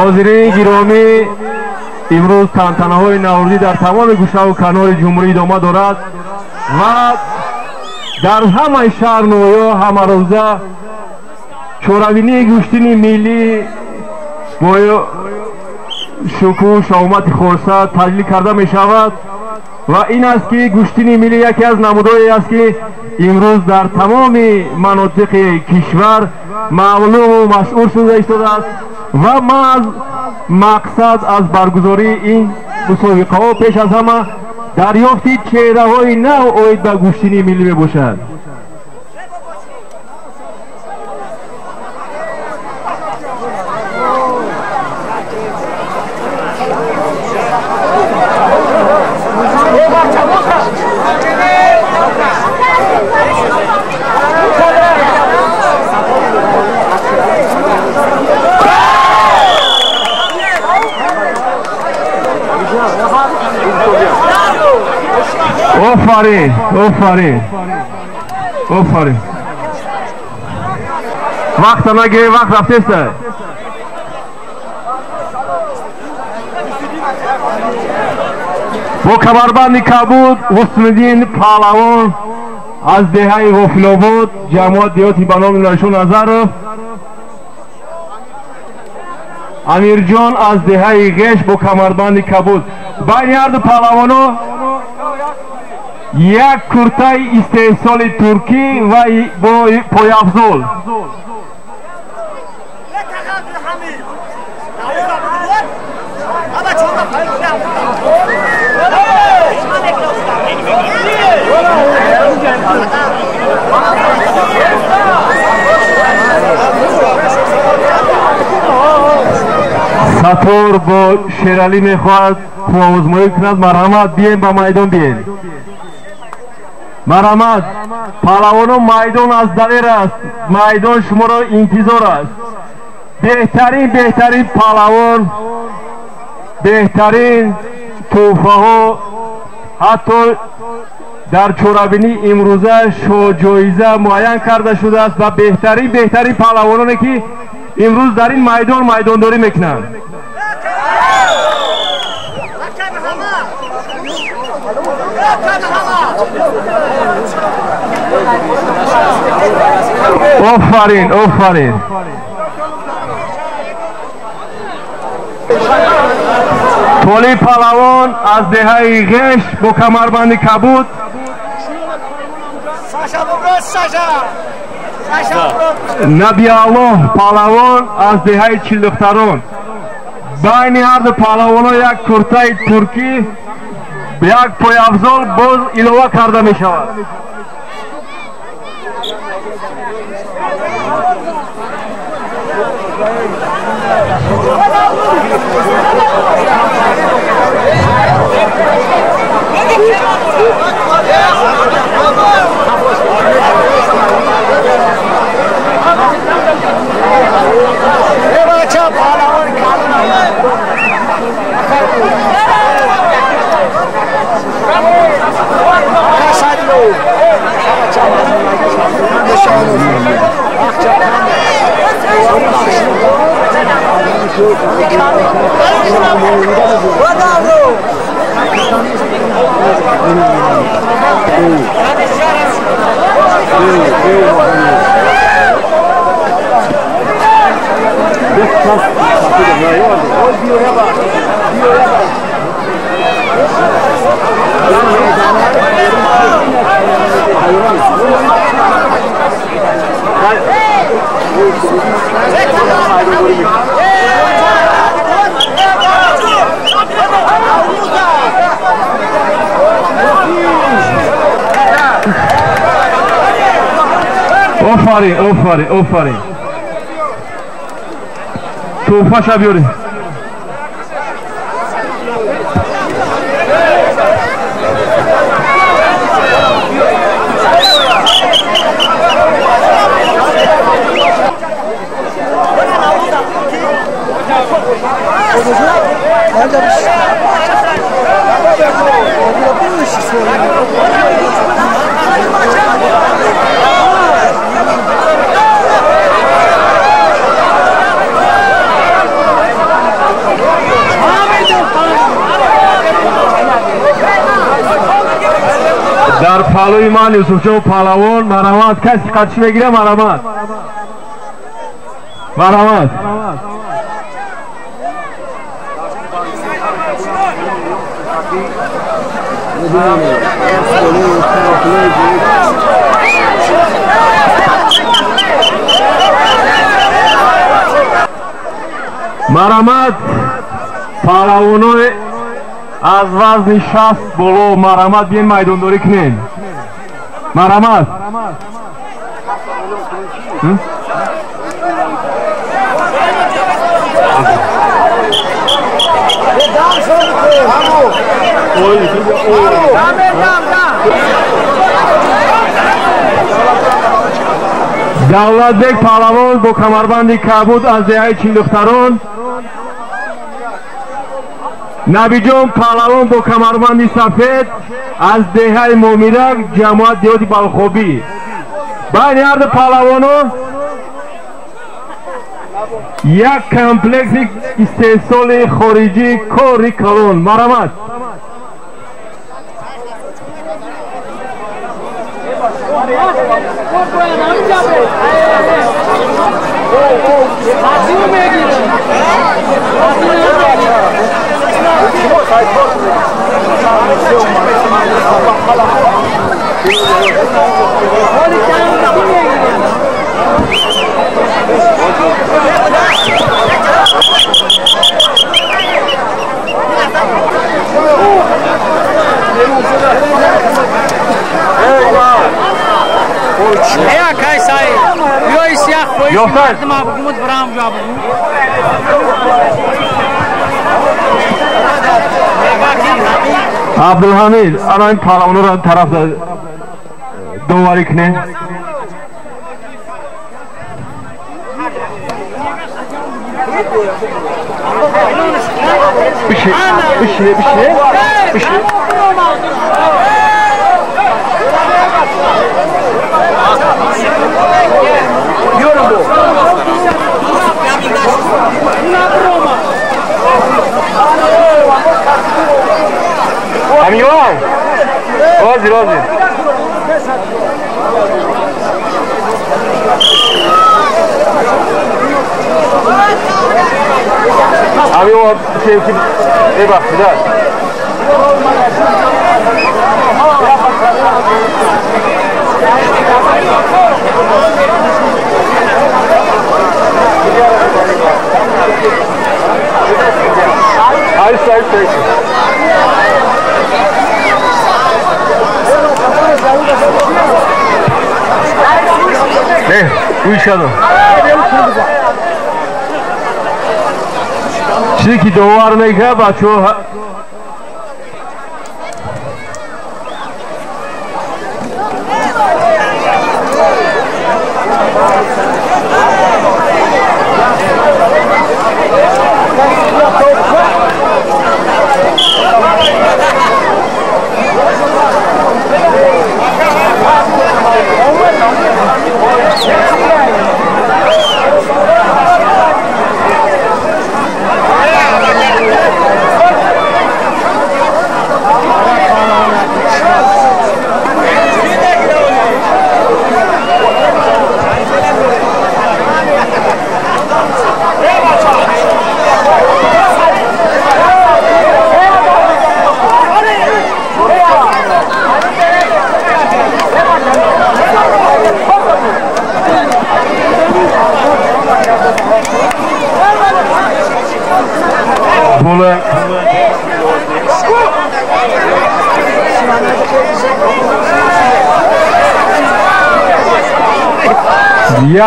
Ҳозирини гиромӣ, имрӯз тантанаҳои наврӯзӣ дар тамоми гӯшаву канори ҷумҳурӣ идома дорад ва дар ҳамаи шаҳр ноҳияҳо ҳамарӯза чорабинии гӯштини миллӣ бо шукӯҳу шаҳомати хоса таҷлил карда мешавад ва ин аст ки гӯштини миллӣ яке аз намудҳое аст ки имрӯз дар тамоми манотиқи кишвар маълуму машҳур шуда истодааст ва ман мақсад аз баргузории ин мусобиқаҳо пеш аз ҳама дарёфти чеҳраҳои нав оид ба гӯштини миллӣ мебошад. Офарин, офарин, офарин. Вақта нагирем, вақт рафтеста. Бо камарбанди кабуд Ҳусниддин паҳлавон аз деҳаи Ғофилобод, ҷамоат деҳоти ба номи Нуршон Назаров, Амирҷон аз деҳаи Ғеш бо камарбанди кабуд. Байни ҳарду паҳлавоно як куртаи истеҳсоли туркӣ ва бо пойафзол. Сатор бо Шералӣ мехоҳад қувваозмоӣ кунад. Марҳамат, бием ба майдон, бием. Марҳамат, паҳлавоно, майдон аз далер аст, майдон шуморо интизор аст. Беҳтарин, беҳтарин паҳлавон, беҳтарин тӯҳфаҳо, ҳатто дар чорабинии имрӯза шоҳҷоиза муайян карда шудааст ва беҳтарин, беҳтарин паҳлавононе ки имрӯз дар ин майдон майдондорӣ мекунанд. Офарин, офарин. Толи паҳлавон аз деҳаи Ғеш бо камарбанди кабуд. Набиаллоҳ паҳлавон аз деҳаи Чилдухтарон. Байни ҳарду паҳлавоно як куртаи туркӣ, як пойафзол боз илова карда мешавад. Офарин, офарин, офарин. Тӯҳфаша биёред. Паҳлӯи ман Юсуфҷон паҳлавон, марҳамат. Каси қатиш мегира, марҳамат, марҳамат. Марҳамат, паҳлавонои аз вазни 60 боло, марҳамат, биен майдондорӣ кунем. Марҳамат. Давлатбек паҳлавон бо камарбанди кабуд аз деҳаи Чилдухтарон, Набиҷон паҳлавон бо камарбанди сафед аз деҳаи Момирак, ҷамоат деҳоти Балхобӣ. Байни ҳарду паҳлавоно як комплекси истеҳсоли хориҷӣ кори калон. Марҳамат. Абдулҳамид, ана ин паҳлавонро тараф доварӣ кунед. Бишине, бишине, бишине. Амилон! Ҳозир, ҳозир. Амилон, севки бебахшид. Айса, айса, айса. Не, гӯшадо. Чизе ки довар мекард, бачаҳо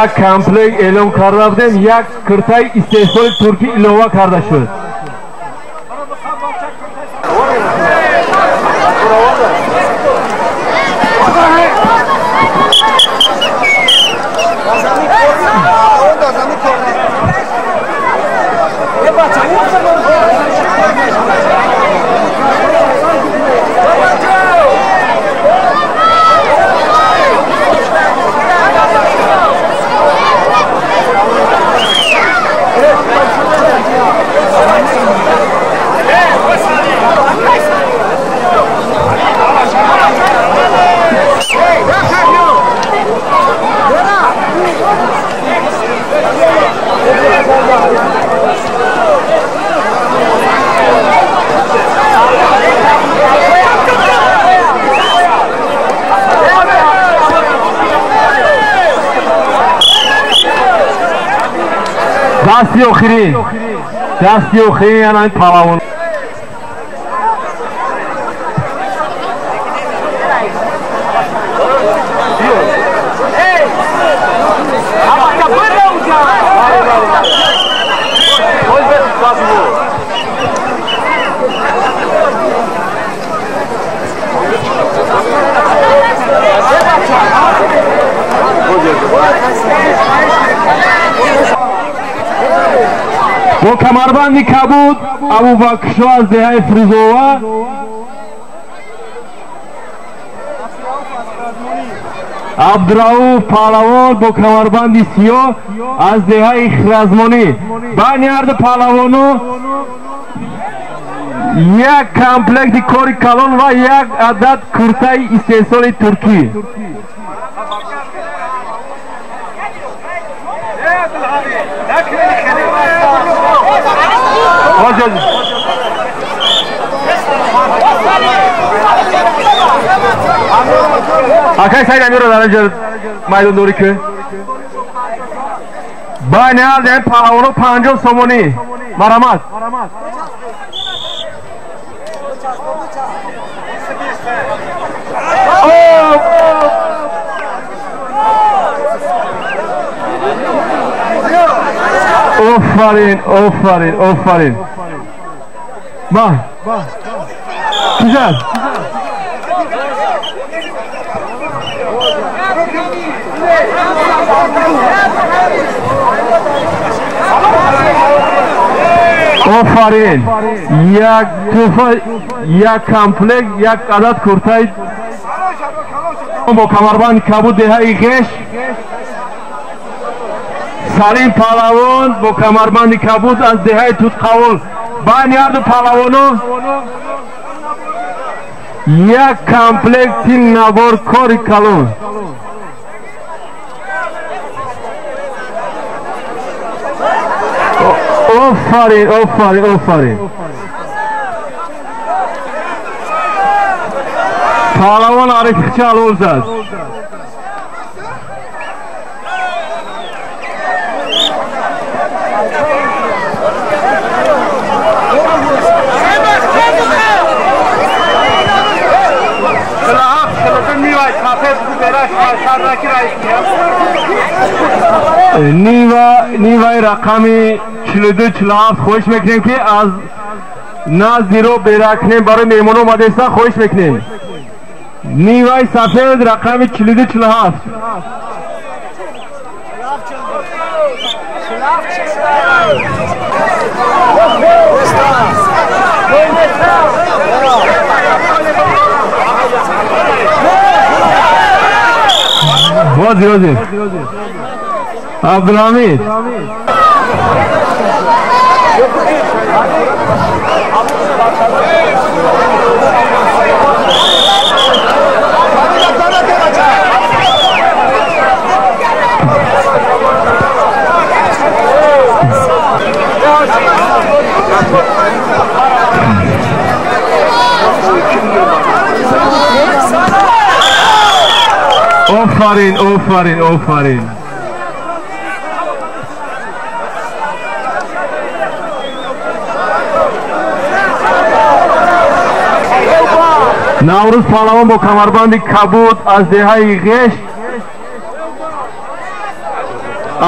як комплект эълон карда будем, як киртаи истеҳсоли туркӣ илова карда шуд. Дасти охирин. Дасти охирин ана паҳлавон. Бо камарбанди кабуд Абубакршо аз деҳаи Фирӯзова, Абдурауф паҳлавон бо камарбанди сиёҳ аз деҳаи Хиразмонӣ. Байни ҳарду паҳлавоно як комплекти кори калон ва як адад куртаи истеҳсоли туркӣ. Акай Саид Амиро дар инҷо майдондорӣ ки байни ҳар паҳлавоно 50 сомонӣ. Марҳамат. Офарин, офарин, офарин. Ба. Güzel. Офарин. Як туфа, як комплект, як адад куртаи бо камарбанди кабуд деҳаи Ғеш. Салим паҳлавон бо камарбанди кабуд аз деҳаи Тутқавул. Байни ҳарду паҳлавоно як комплекти навор кори калон. Офарин, офарин, офарин. Паҳлавон Арифча алов зад. Ниваи рақами 42-47 хоҳиш мекунем ки аз назди ро беракнем барои меҳмон омадеста хоҳиш мекунем. Ниваи сафед рақами 42-47. Вози, вози. Абдулҳамид. Офарин, офарин, офарин. Наврӯз паҳлавон бо камарбанди кабуд аз деҳаи Ғеш,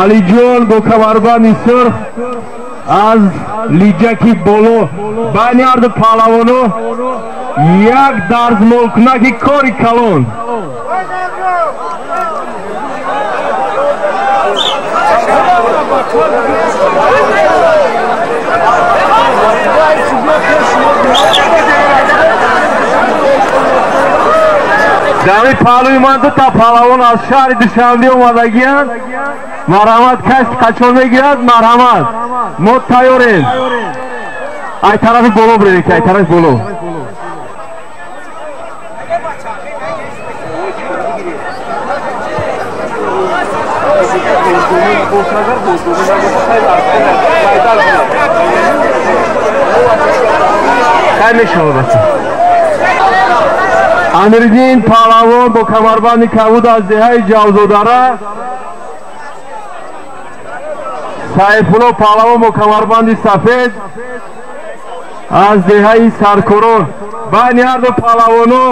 Алиҷон бо камарбанди сурх аз Лиҷаки Боло. Байни ҳарду паҳлавоно як дарзмолкунаки кори калон. Дар паҳлӯи ман ду та паҳлавон аз шаҳри Душанбе омадагиянд. Марҳамат, кас қачон мегирад? Марҳамат, мо тайёрем. Ай тарафи боло биред, ай тарафи боло. Хай мешавад бача. Амириддин паҳлавон бо камарбанди кабуд аз деҳаи Ҷавзодара, Сайфулло паҳлавон бо камарбанди сафед аз деҳаи Саркорон. Байни ҳарду паҳлавоно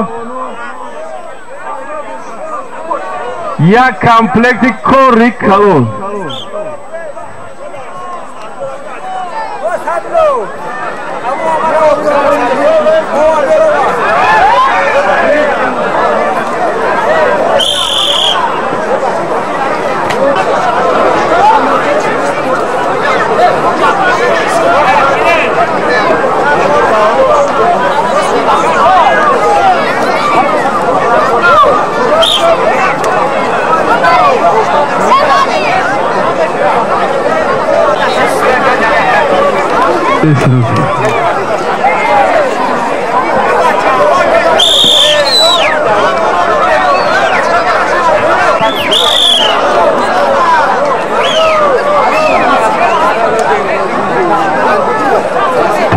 як комплекти кори калон.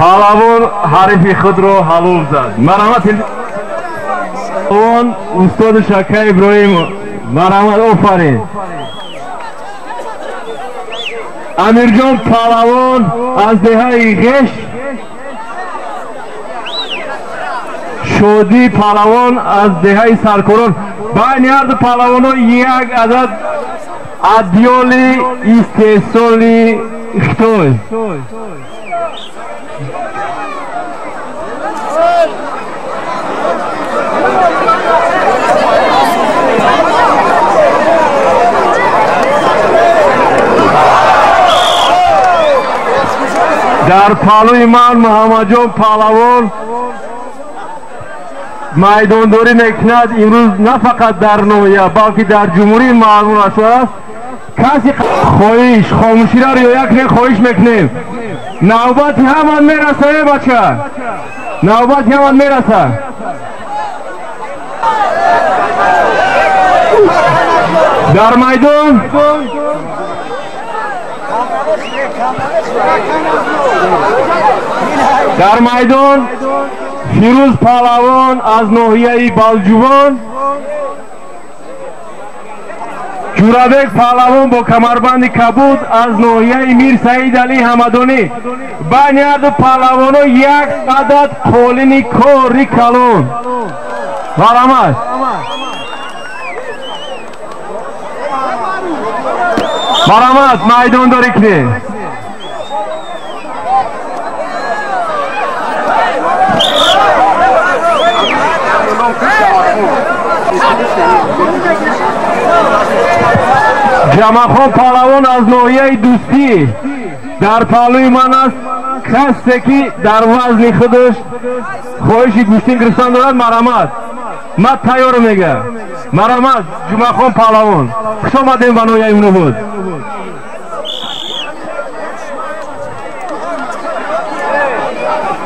Паҳлавон ҳарифи худро ҳалол зад. Марҳамат он устоди Шака Иброҳим, марҳамат, офарин. Амирҷон паҳлавон аз деҳаи Ғеш, Шодӣ паҳлавон аз деҳаи Саркорон. Байни ҳарду паҳлавонҳо як адад адёли истеҳсоли Хитой. Дар паҳлӯи ман Муҳаммадҷон паҳлавон майдондорӣ мекунад. Имрӯз на фақат дар ноҳия, балки дар ҷумҳурӣ маъмул аст. Касе хоҳиш хомӯширо риоя кунем, хоҳиш мекунем. Навбати ҳаман мераса, э бача, навбати ҳаман мераса. Дар майдон Фирӯз паҳлавон аз ноҳияи Балҷувон, Ҷурабек паҳлавон бо камарбанди кабуд аз ноҳияи Мир Саид Алӣ Ҳамадонӣ. Байни ҳарду паҳлавоно як адад қолини кори калон. Марҳамат. Марҳамат, майдондорӣ кунед. Ҷамъахон паҳлавон аз ноҳияи Дӯстӣ дар паҳлӯи ман аст. Касе ки дар вазни худаш хоҳиши гӯштин гирифтан дорад, марҳамат, ман тайёрам мега. Марҳамат, Ҷумъахон паҳлавон, хуш омадем ба ноҳияи Мунобод.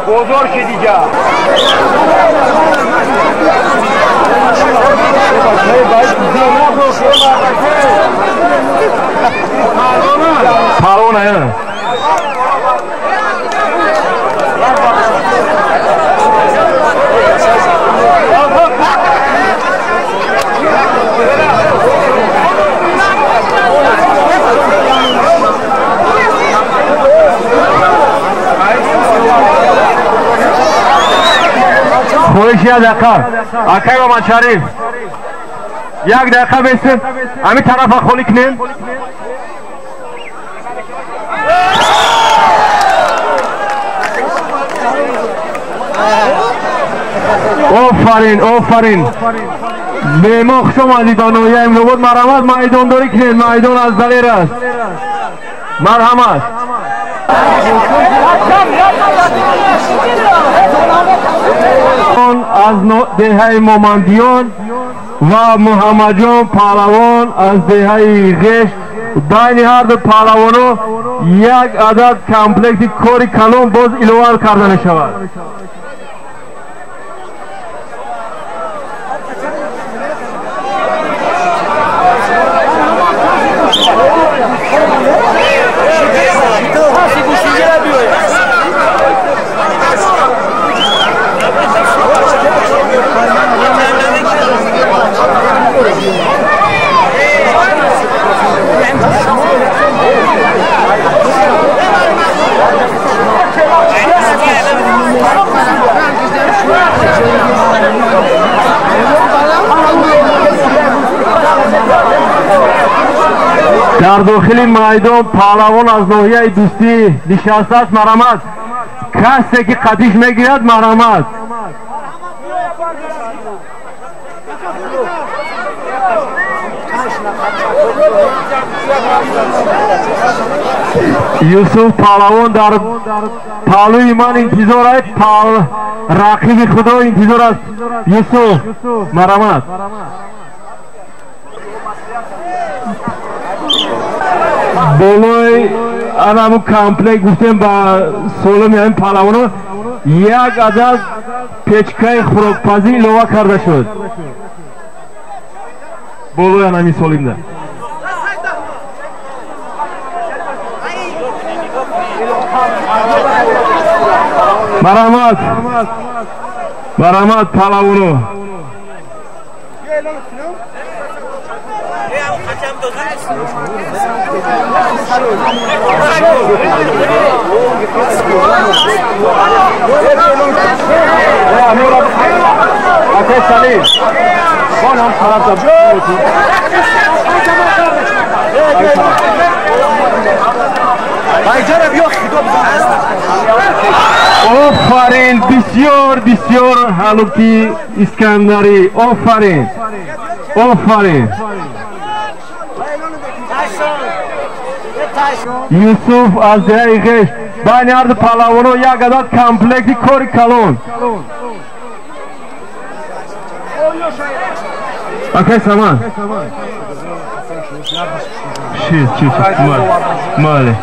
Бозор ки дига. Паҳлавон ая. Хоҳиш як дақиқа, акай Мамадшариф, як дақиқа бестем, ҳамин тарафа холӣ кунем. Офарин, офарин. Меҳмон, хуш омадед ба ноҳияи Мунобод. Марҳамат, майдондорӣ кунед, майдон аз Далер аст. Марҳамат. Аз деҳаи Момандиён ва Муҳаммадҷон паҳлавон аз деҳаи Ғеш. Байни ҳарду паҳлавоно як адад комплекти кори калон боз илова карда мешавад. Дар дохили майдон паҳлавон аз ноҳияи Дӯстӣ нишастааст. Марҳамат, касе ки қадиш мегирад, марҳамат. Юсуф паҳлавон дар паҳлӯи ман интизор аст, рақиби худо интизор аст. Юсуф, марҳамат. Болои анаму комплект гуфтем ба солими ҳамин паҳлавоно як адад печкаи хӯрокпазӣ илова карда шуд болои анамин солимда. Марҳамат, марҳамат паҳлавоно. Офарин, бисёр бисёр ҳалуки Искандарӣ, офарин, офарин. Юсуф аз деҳаи Ғеш. Байни ҳарду паҳлавоно як адад комплекти кори калон. Акай Саман, чиз чиз мале.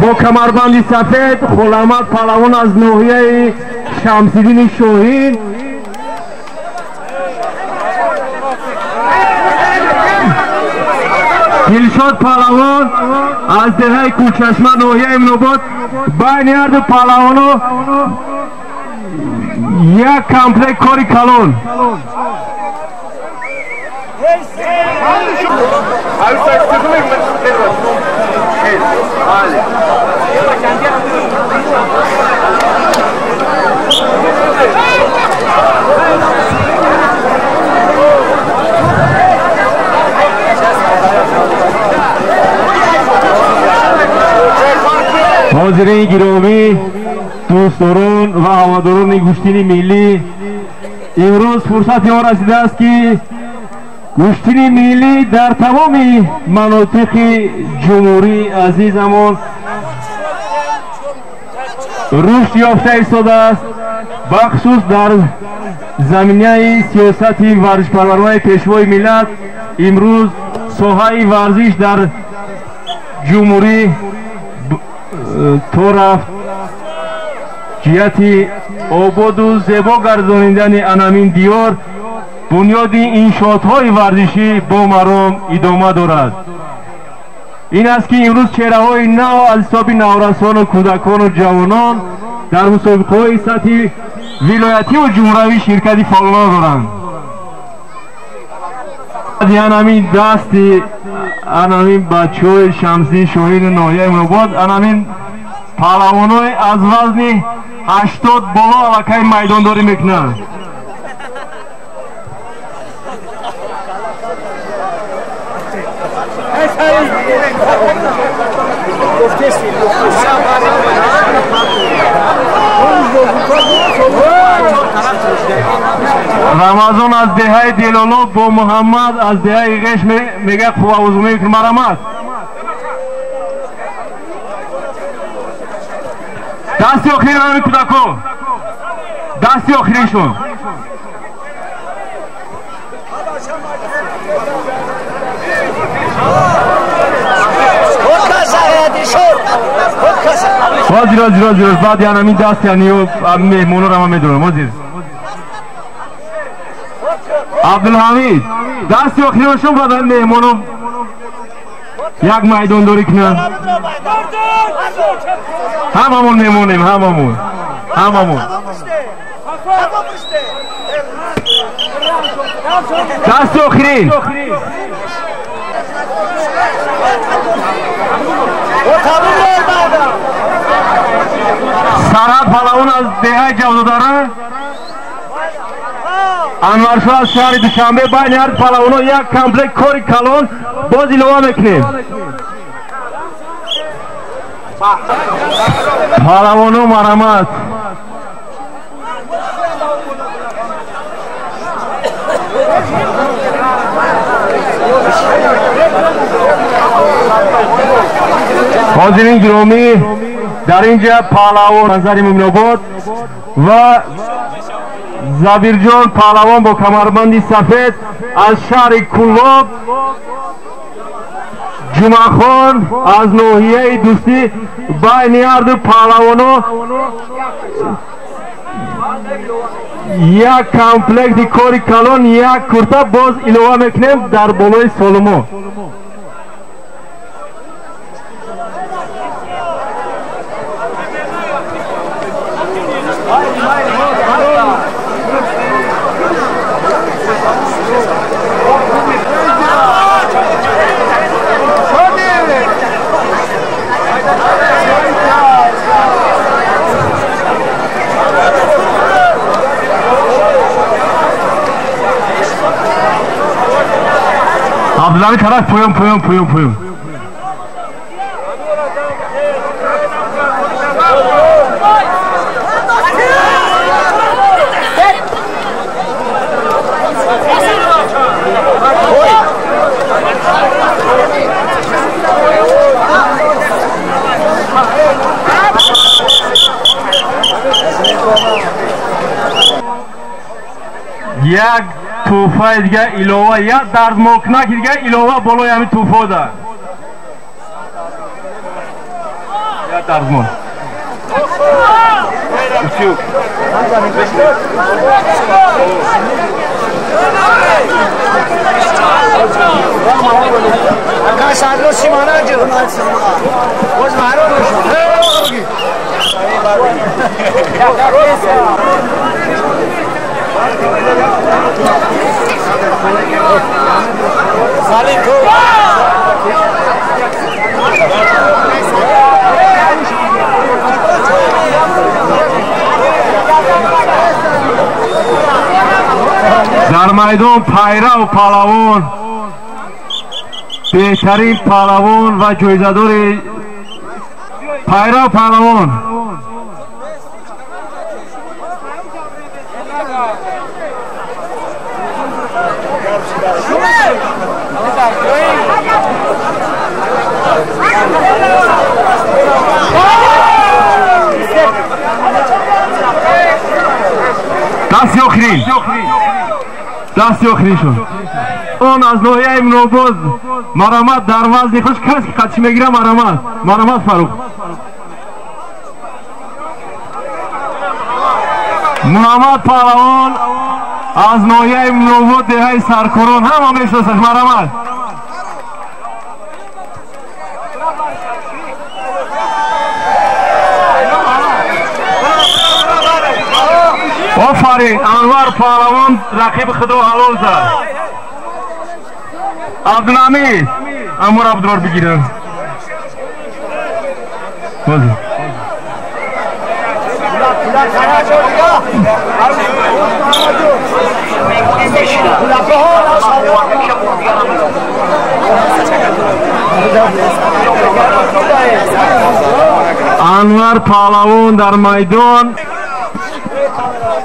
Бо камарбанди сафед Холамад паҳлавон аз ноҳияи Шамсиддини Шоҳин. Дилшод паҳлавон аз деҳаи Кӯлчашма, ноҳияи Минобод. Байни ҳарду паҳлавоно як комплект кори калон. Ҳозирини гиромӣ, дӯстдорон ва ҳаводорони гӯштини миллӣ, имрӯз фурсати он расидааст, ки гӯштини миллӣ дар тамоми манотиқи ҷумҳурии азизамон рушд ёфта истодааст, бахусус дар заминаи сиёсати варзишпарваронаи Пешвои миллат. Имрӯз соҳаи варзиш дар ҷумҳурӣ то рафт ҷиҳати ободу зебо гардонидани анамин диёр бунёди иншоотҳои варзишӣ бо маром идома дорад. Ин аст, ки имрӯз чеҳраҳои нав аз ҳисоби наврасону кӯдакону ҷавонон дар мусобиқаҳои сатҳи вилоятиву ҷумҳуравӣ ширкати фаъолона доранд. Анамин дасти анамин бачаҳои Шамсиддин Шоҳини ноҳияи Минобод, анамин паҳлавонои аз вазни 80 боло аллакай майдондорӣ мекунанд. Рамазон аз деҳаи Делоло бо Муҳаммад аз деҳаи Ғеш мега қувваузумӣ мекунад. Марҳамат. Дасти охири ҳамин кӯдако, дасти охиришон. Ҳозир, ҳозир, ҳозир, баъди анамин дасти меҳмонро ман медонам. Ҳозир Абдулҳамид, дасти охирашон баъд меҳмоно як майдондорӣ кунанд. Ҳамамон мемонем, ҳамамон, ҳамамон. Дасти охирин. Сарҳад паҳлавон аз деҳаи Ҷавзодара. Анваршоҳ аз шаҳри Душанбе. Байни ҳар паҳлавоно як комплект кори калон боз илова мекунем. Паҳлавоно марамат. Ҳозирин гиромӣ, дар инҷа паҳлавон Назари Мӯминобод ва Забирҷон паҳлавон бо камарбанди сафед аз шаҳри Кӯлоб, Ҷумъахон аз ноҳияи Дӯстӣ. Байни ҳарду паҳлавоно як комплекти кори калон, як курта боз илова мекунем дар болои солумо. Абдулами тараф поён, поён, поён, поён. Як тӯҳфаи дига илова, як дардмокнаки дига илова болои ҳамин тӯҳфода. Як дардмон. Дар майдон пайрав паҳлавон, беҳтарин паҳлавон ва ҷоизадори пайрав паҳлавон. Дасти охирин, дасти охирин шуд. Он аз ноҳияи Мӯминобод марамат дар вазни хуш кас ки қатши мегира марамат, марамат Фарух. Муҳаммад паҳлавон аз ноҳияи Мӯминобод, деҳаи Саркорон, ҳама мешиносаш, марамат. Офарин, Анвар паҳлавон рақиби худро ҳалол зад. Абдулҳамид Амур Абдурор бигиранд. Анвар паҳлавон дар майдон,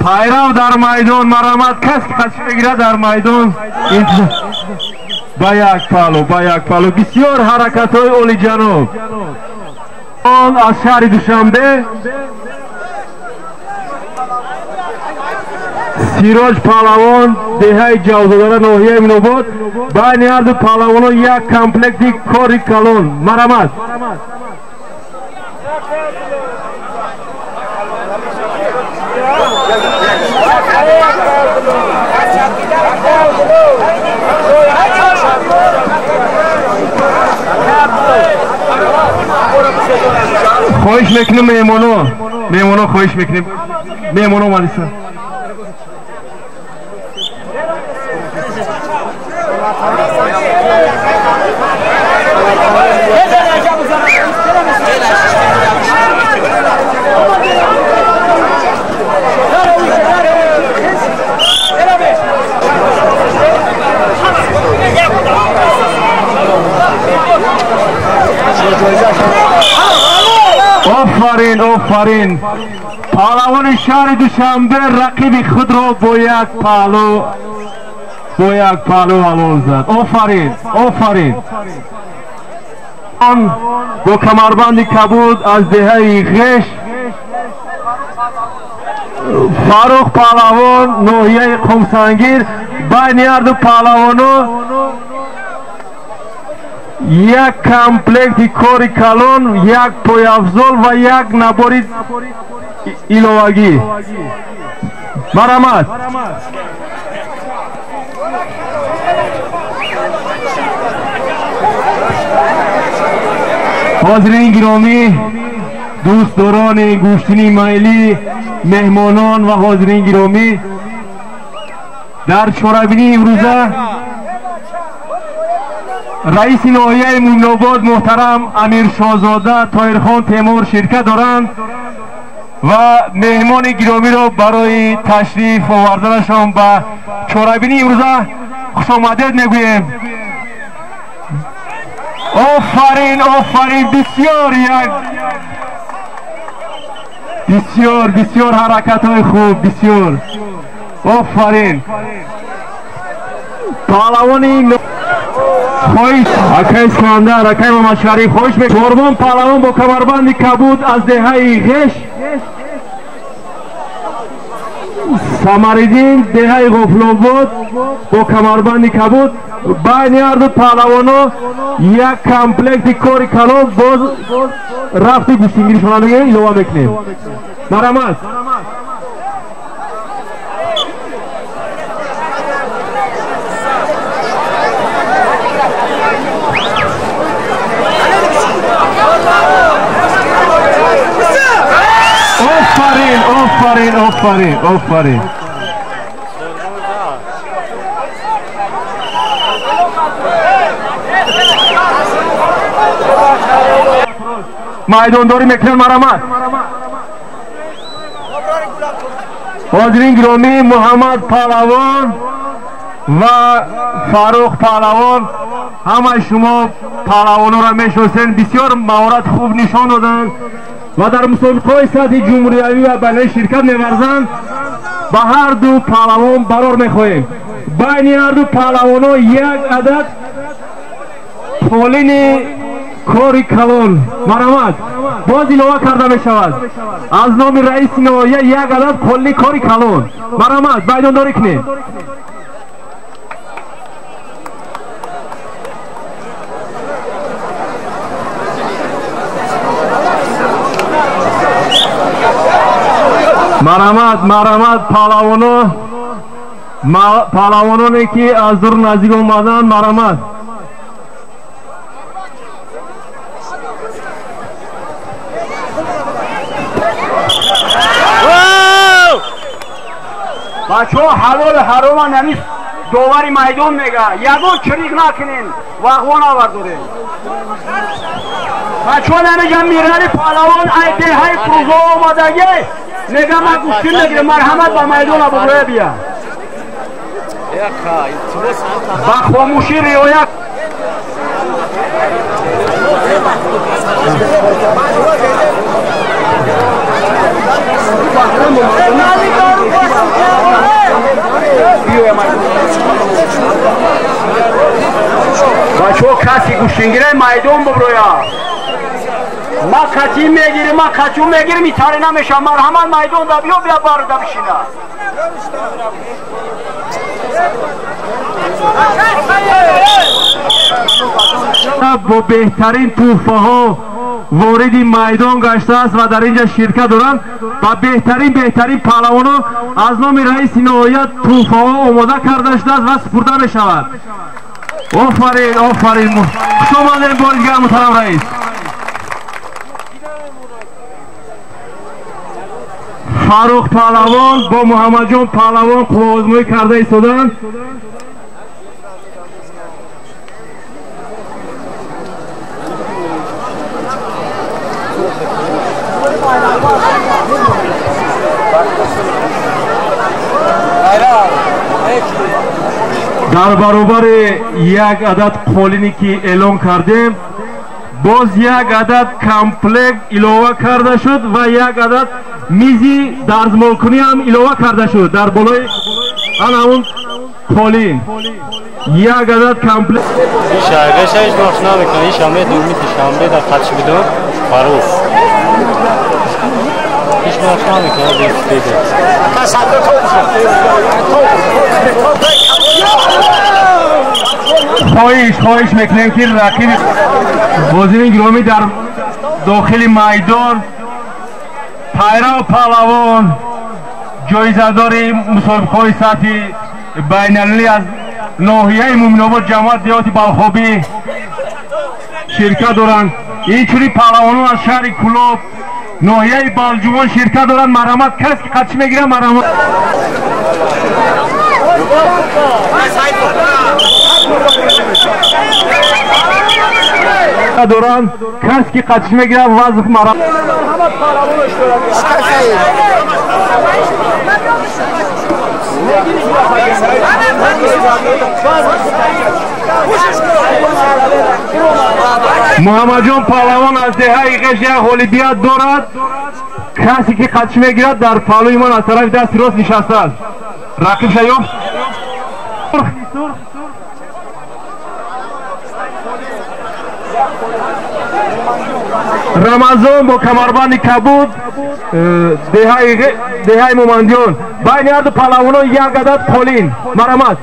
пайрав дар майдон, марамат кас ки қатши мегирад дар майдон. Ба як паҳлу, ба як паҳлу, бисёр ҳаракатҳои олиҷаноб. Он аз шаҳри Душанбе Сироҷ паҳлавон, деҳаи Ҷавзодара, ноҳияи Мӯминобод. Байни ҳарду паҳлавоно як комплекти кори калон, марамат. Хоҳиш мекунем меҳмоно, меҳмоно хоҳиш мекунем, меҳмоно малиса. Офарин! Паҳлавони шаҳри Душанбе рақиби худро бо як паҳлу ҳалол зад. Офарин! Офарин! Бо камарбанди кабуд аз деҳаи Ғеш Фаррух паҳлавон ноҳияи Қумсангир. Байни ҳарду паҳлавоно як комплекти кори калон, як пойафзол ва як набори иловагӣ. Марҳамат. Ҳозирин гиромӣ, дӯстдорони гӯштини майлӣ, меҳмонон ва ҳозирин гиромӣ, дар чорабинии имрӯза раиси ноҳияи Мӯминобод муҳтарам Амиршоҳзода Тоҳирхон Темур ширкат доранд ва меҳмони гиромиро барои ташриф оварданашон ба чорабинии имрӯза хушомадед мегӯем. Офарин, офарин! Бисёр як бисёр бисёр ҳаракатҳои хуб, бисёр офарин. Паҳлавони хоҳиш акай Искандар, акай Муҳаммадшариф, хоҳиш мекунам. Қурбон паҳлавон бо камарбанди кабуд аз деҳаи Ғеш, Самариддин деҳаи Ғофилобод бо камарбанди кабуд. Байни ҳарду паҳлавоно як комплекти кори калон, боз рафти гӯштингиришона мегирем, илова мекунем. Марҳамат. Офарин, офарин, офарин, офарин. Майдондорӣ мекунанд. Марҳамат. Ҳозирин гиромӣ, Муҳаммад паҳлавон ва Фаррух паҳлавон, ҳамаи шумо паҳлавононро мешиносед, бисёр маҳорат хуб нишон доданд ва дар мусобиқаҳои сатҳи ҷумҳуриявӣ ва байналмилалӣ ширкат меварзанд. Ба ҳар ду паҳлавон барор мехоҳем. Байни ҳар ду паҳлавоно як адад қолини кори калон. Марҳамат, боз илова карда мешавад аз номи раиси ноҳия як адад қолини кори калон. Марҳамат, байдондорӣ кунед. Марҳамат, марҳамат, паҳлавоно, паҳлавононе ки аз дур наздик омаданд, марҳамат. Бачаҳо ҳалолу ҳарома намис довари майдон мега, ягон чирик накунен, вағво навардорем. Бачаҳо намеҷа Мирали паҳлавон ай деҳаи Фурӯзо омадаге, мега ман гӯштин мегирам, марҳамат ба майдон абуброя бия. Ба хомӯшӣ риоя. Бачаҳо каси гӯштингираи майдон буброя. Ма кати мегирим, ма катю мегирим, итаре намешавам. Марҳамат, майдон да биё, бия барда бишина. Бо беҳтарин тӯҳфаҳо вориди майдон гаштааст ва дар инҷа ширкат доранд. Ба беҳтарин паҳлавоно аз номи раиси ноҳия тӯҳфаҳо омода карда шудааст ва супурда мешавад. Офарин, офарин! Хуш омадем бори дигар, муҳтарам раис. Фаррух паҳлавон бо Муҳаммадҷон паҳлавон қувваозмоӣ карда истоданд. Дар баробари як адад қолине ки эълон кардем, Боз як адад комплект илова карда шуд ва як адад мизи дарзмолкунӣ ҳам илова карда шуд дар болои ана ҳамун қолин. Як адад комплект. Ишайғешаш нақш намекунад. Иша медонӣ душанбе дар қатш бидор Фарух. Ҳеч нақш намекунад беда. Хоҳиш мекунем ки рақиби бозини гиромӣ дар дохили майдон Пайрав Паҳлавон, ҷоизадори мусобиқаҳои сатҳи байналмилалӣ аз ноҳияи Мӯминобод, ҷамоати деҳоти Балхобӣ ширкат доранд. Инчунин паҳлавонон аз шаҳри Кӯлоб, ноҳияи Балҷувон ширкат доранд. Марҳамат, кас ки қатшӣ мегирад, марҳамат. Доранд, кас ки қатшӣ мегирад, вазф марҳамат. Муҳаммадҷон Паҳлавон аз деҳаи Ғеш як ғолибият дорад. Касе ки қатшӣ мегирад дар паҳлӯи ман аз тарафи дасти рост нишастааст. Рақибша ёфт. Рамазон бо камарбанди кабуд, деҳаи Мумандиён. Байни ҳарду паҳлавонон як адад қолин. Марҳамат.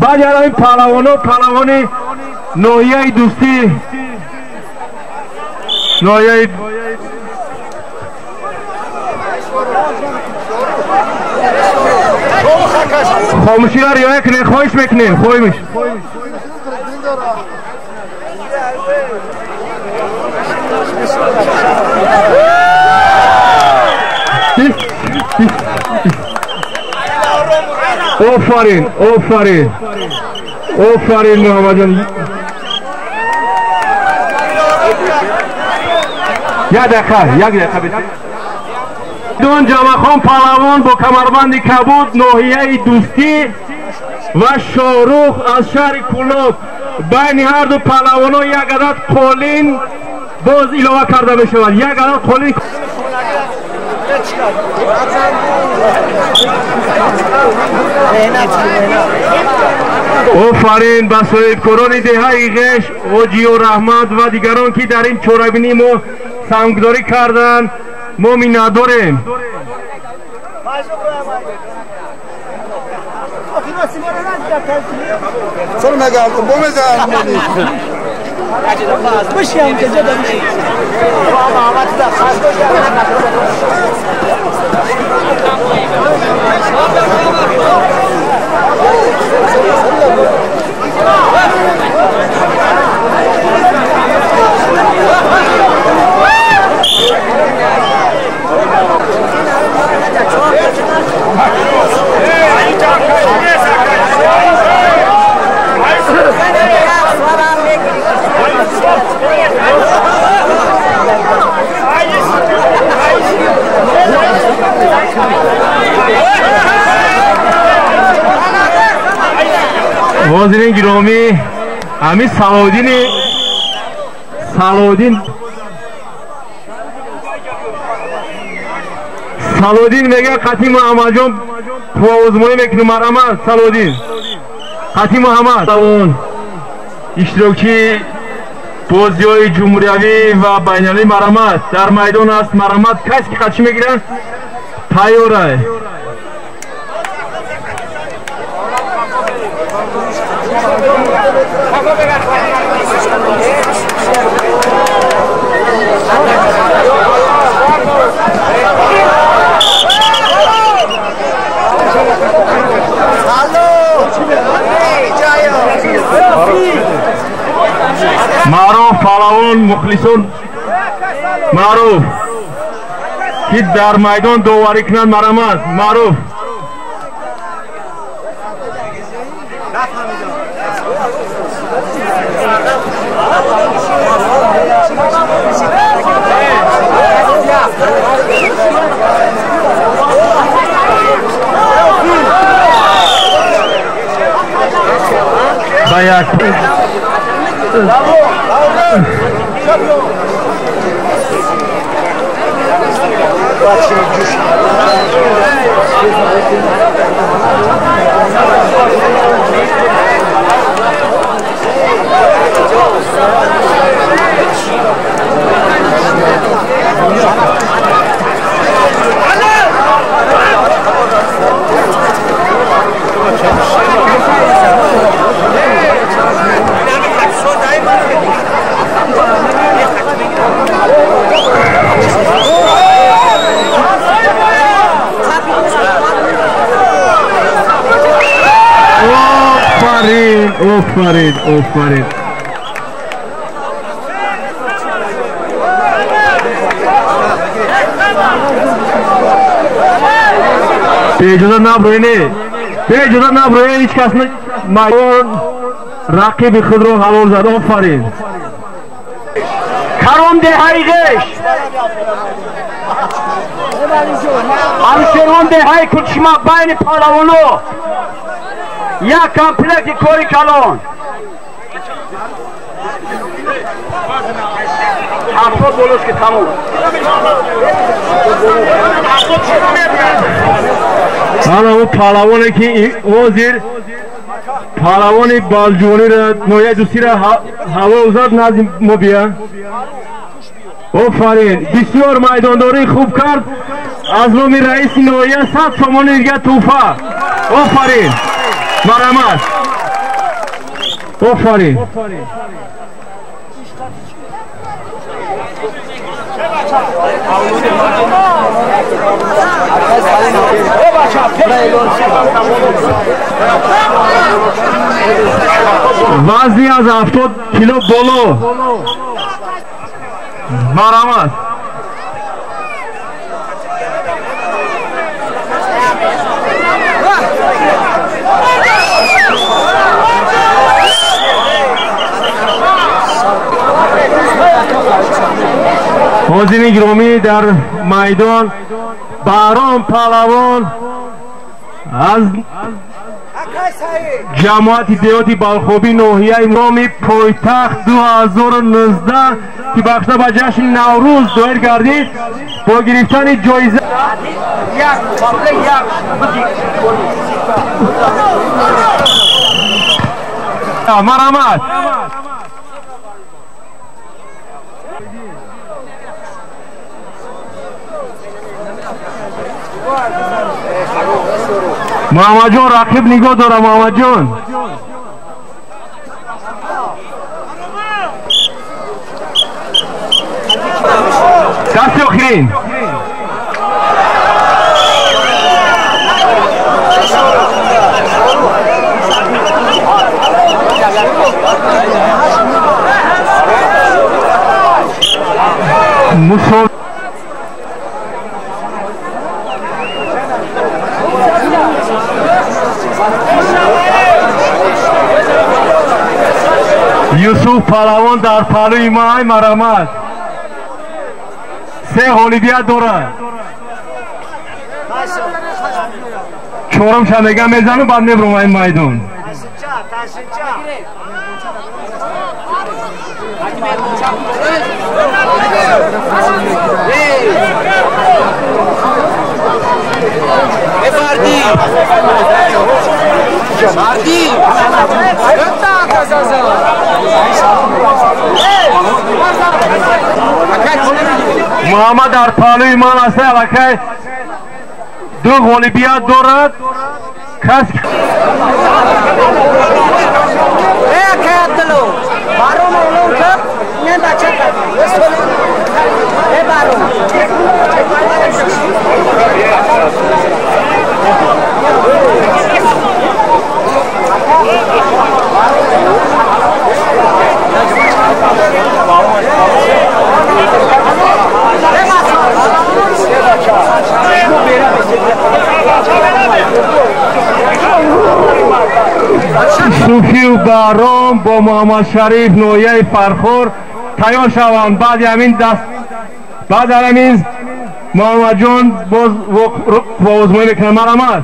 Баъди ҳамин паҳлавоно паҳлавони ноҳияи Дӯстӣ, ноҳияи хомӯширо риоя кунед, хоҳиш мекунем, хоҳиш. Офарин, офарин, офарин Муҳаммадҷон. Як дақиқа, як дақиқа бисед. Дон Ҷамъахон Паҳлавон бо камарбанди кабуд, ноҳияи Дӯстӣ ва Шоҳрух аз шаҳри Кӯлоб. Байни ҳарду паҳлавонон як адад қолин боз илова карда мешавад. Як адад қолин. Офарин ба соҳибкорони деҳаи Ғеш, Оҷиё Раҳмат ва дигарон ки дар ин чорабинӣ мо сангдорӣ карданд. Мо миннатдорем. Ҳозирин гиромӣ, ҳамин Салоҳиддин мегӯяд қатъи Муҳаммадҷон қувваозмоӣ мекунем. Марҳамат Салоҳиддин, қатъи Муҳаммад. Иштирокчии бозиҳои ҷумҳуриявӣ ва байналмилалӣ марҳамат дар майдон аст. Марҳамат, касе ки қатшӣ мегирад тайёрай. Маъруф паҳлавон, мухлисон маъруф ки дар майдон доварӣ кунанд. Марҳамат маъруф. Ба як Офарин, офарин, офарин. Беиҷозат наброине, беиҷозат наброине, ҳеҷ кас майдон рақиби худро ҳалол зад. Офарин. Каром деҳаи ғеш, Алишерон деҳаи Кулчишма байни паҳлавоно як комплекти кори калон. 70 болош ки тамом. Ҳана ӯ паҳлавоне ки ҳозир паҳлавони балҷувониро ноҳияи Дӯстиро ҳалол зад, назди мо бия. Офарин, бисёр майдондории хуб кард. Аз номи раиси ноҳия 100 сомони дига тӯҳфа. Офарин, марҳамат. Офарин. Вазни аз 70 кило боло. Марҳамат. Ҳозирини гиромӣ, дар майдон Баҳром паҳлавон аз ҷамоати деҳоти Балхобӣ ноҳияи номи пойтахт 2019 ки бахшида ба ҷашни Наврӯз доир гардид бо гирифтани ҷоиза. Марҳамат. Муҳаммадҷон, рақиб нигоҳ дора. Муҳаммадҷон, дасти охирин. Юсуф паҳлавон дар паҳлӯи ман, марҳамат. Се ғолибият дорад. Чорумша мега мезану, баъд мебурам ин майдон. Муҳаммад дар паҳлӯи ман аст, аллакай ду ғолибият дорад. Кас Суфию Баҳром бо Муҳаммадшариф ноҳияи Фархор тайёр шаванд. Баъди ҳамин даст, баъд ҳамин Муҳаммадҷон боз озмоӣ мекунад. Марҳамат,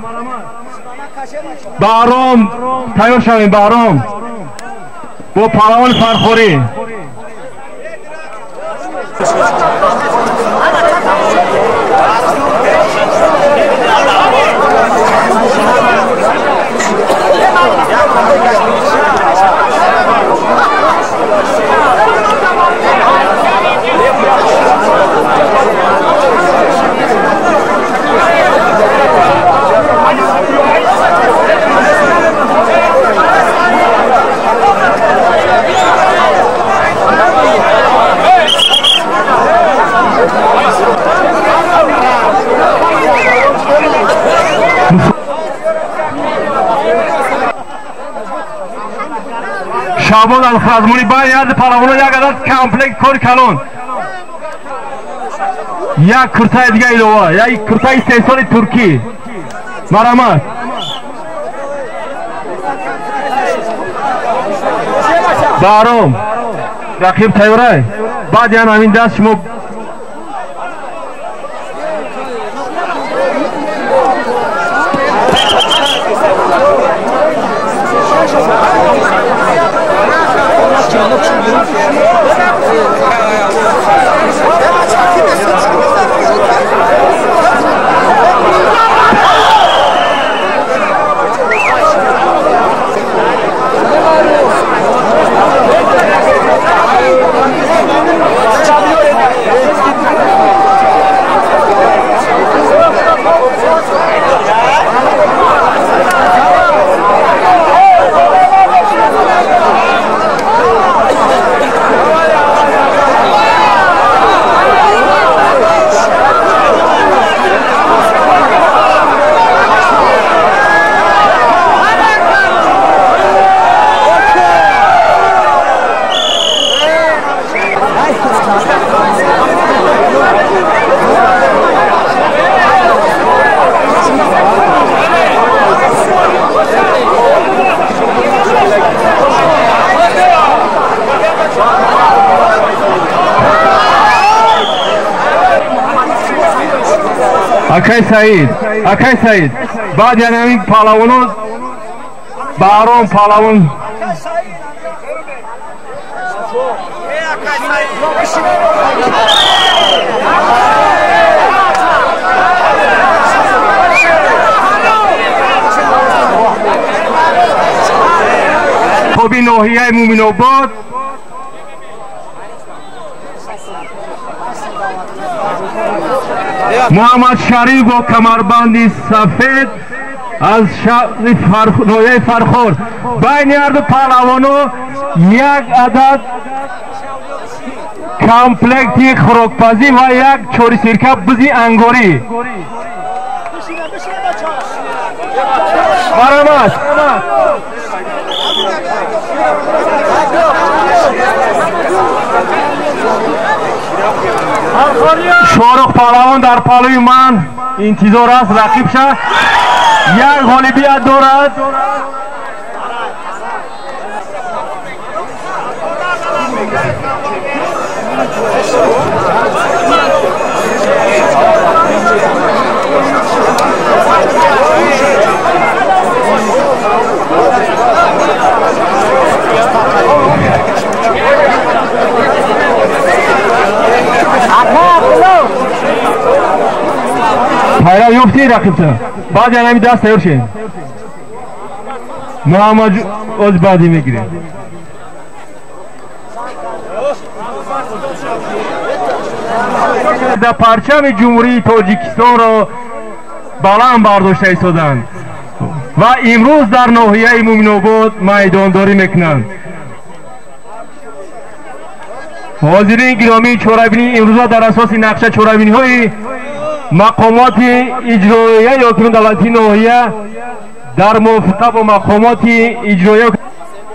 Баҳром тайёр шавем. Баҳром бо паҳлавони Фархорӣ. Шабон Алхазмуни байни ҳарду паҳлавонон як адад комплект кори калон, як куртаи дига илова, як куртаи сесоли туркӣ. Марҳамат. Баҳром, рақиб тайёрай? Баъд ян ҳамин даст шумо Акай Саид, Акай Саид, баъд яъне ҳамин паҳлавоно Баҳром паҳлавон хоби ноҳияи Муминобод Муҳаммад Шариф бо камарбанди сафед аз шаҳри ноҳияи Фархор. Байни ҳарду паҳлавоно як адад комплекти хӯрокпазӣ ва як чорисирка бизи ангорӣ. Марҳамат. Шорух паҳлавон дар паҳлӯи ман интизор аст рақибша, як ғолибият дорад. Пайрав ёфтӣ рақибта? Баъд яъне ҳамин даст тайёр шед. Муҳаммад оз баъдӣ мегирем. Дар парчами Ҷумҳурии Тоҷикистонро баланд бардошта истоданд ва имрӯз дар ноҳияи Муминобод майдондорӣ мекунанд. Ҳозирин гиромии чорабинӣ, имрӯза дар асоси нақша чорабиниҳои мақомоти иҷроия ҳокими давлатии ноҳия дар мувофиқа бо мақомоти иҷроия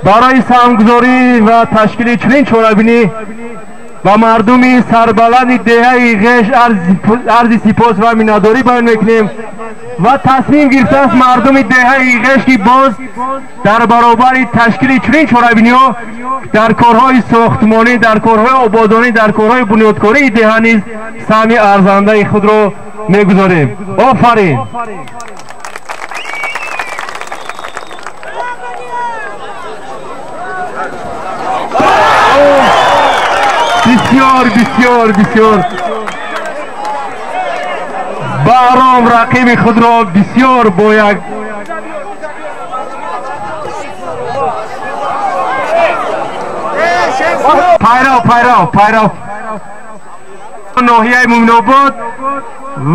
барои саҳмгузорӣ ва ташкили чунин чорабинӣ ба мардуми сарбаланди деҳаи Ғеш арзи сипос ва миннатдорӣ баён мекунем ва тасмим гирифтааст мардуми деҳаи Ғеш, ки боз дар баробари ташкили чунин чорабиниҳо дар корҳои сохтмонӣ, дар корҳои ободонӣ, дар корҳои бунёдкории деҳа низ саҳми арзандаи худро мегузорем. Офарин! Бисёр бисёр бисёр Баҳром рақиби худро бисёр бо як пайрав пайрав пайрав ноҳияи Мӯминобод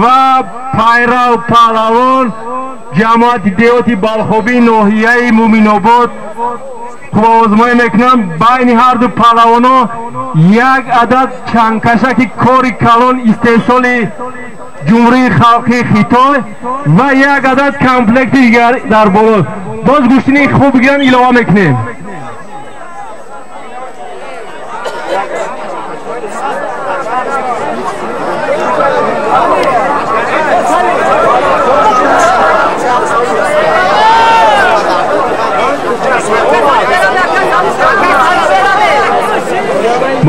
ва пайрав паҳлавон ҷамоати деҳоти Балхобӣ ноҳияи Мӯминобод қувваозмоӣ мекунанд. Байни ҳарду паҳлавонҳо як адад чангкашаки кори калон истеҳсоли ҷумҳурии халқии Хитой ва як адад комплекти дигар дар боло. Боз гӯштини хуб бигиранд, илова мекунем.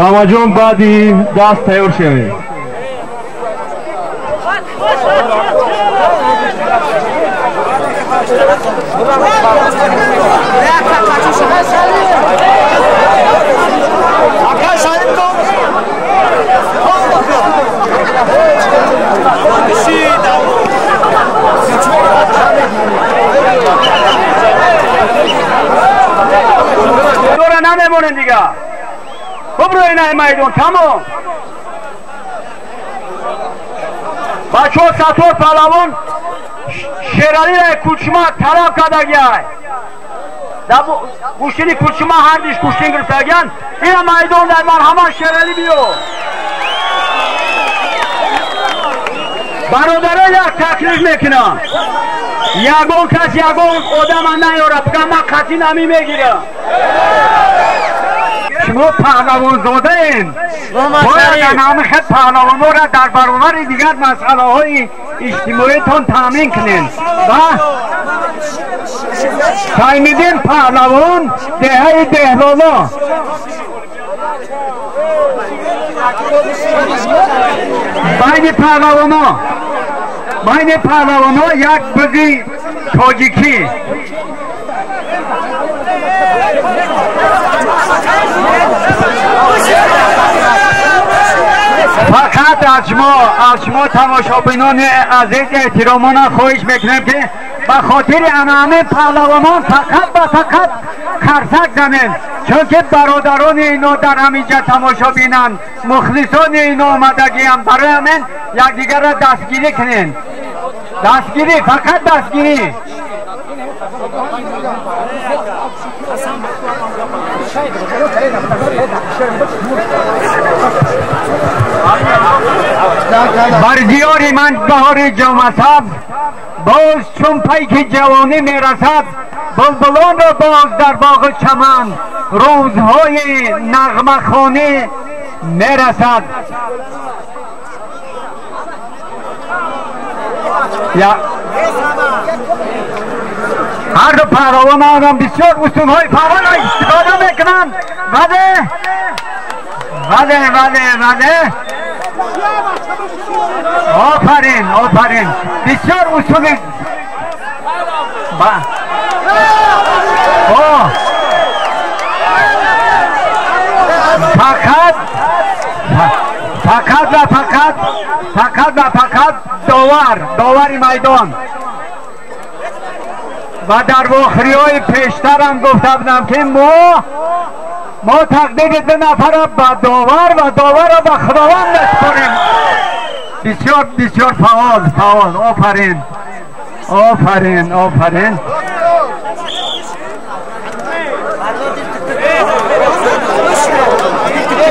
Мамаҷон, баъди даст тайёр шавед. Дора намемонем дига. Бубро инай майдон, тамом. Бачо Сатор паҳлавон Шералира Кулчума талаб кардагиай. Гӯштини Кулчума ҳардиш гӯштин гирифтагиян. Ина майдон дар марҳамат Шерали биё. Бародаро, як таклиф мекунам. Ягон кас ягон одама наёра, бигам ман қатъи намӣ мегирам. Шумо паҳлавонзодаем, бояд анами хел паҳлавонҳоро дар баробари дигар масъалаҳои иҷтимоиятон таъмин кунем. Ва Саймиддин паҳлавон, деҳаи Деҳлоло. Байни паҳлавонҳо, байни паҳлавонҳо як бизи тоҷикӣ. Фақат аз шумо тамошобинони азиз эҳтиромона хоҳиш мекунем, ки ба хотири анами паҳлавонон фақат ва фақат қарсак занем, чунки бародарони ино дар ҳаминҷа тамошо бинанд, мухлисони ино омадагиям. Барои ҳамин якдигарро дастгирӣ кунем. Дастгирӣ, фақат дастгирӣ. Бар диёри ман баҳори ҷомасабз боз чун пайки ҷавонӣ мерасад, булбулонро боз дар боғу чаман рӯзҳои нағмахонӣ мерасад. Ҳарду паҳлавонам бисёр усулҳои фаъолро истифода мекунанд. Вале вале вале вале офарин, офарин, бисёр усули фақат фақат ва фақат фақат ва фақат довар, довари майдон. Ва дар вохӯриҳои пештарам гуфта будам, ки мо тақдири ду нафарро ба довар ва доварро ба Худованд месупорем. Бисёр бисёр фаъол, фаъол, офарин, офарин, офарин.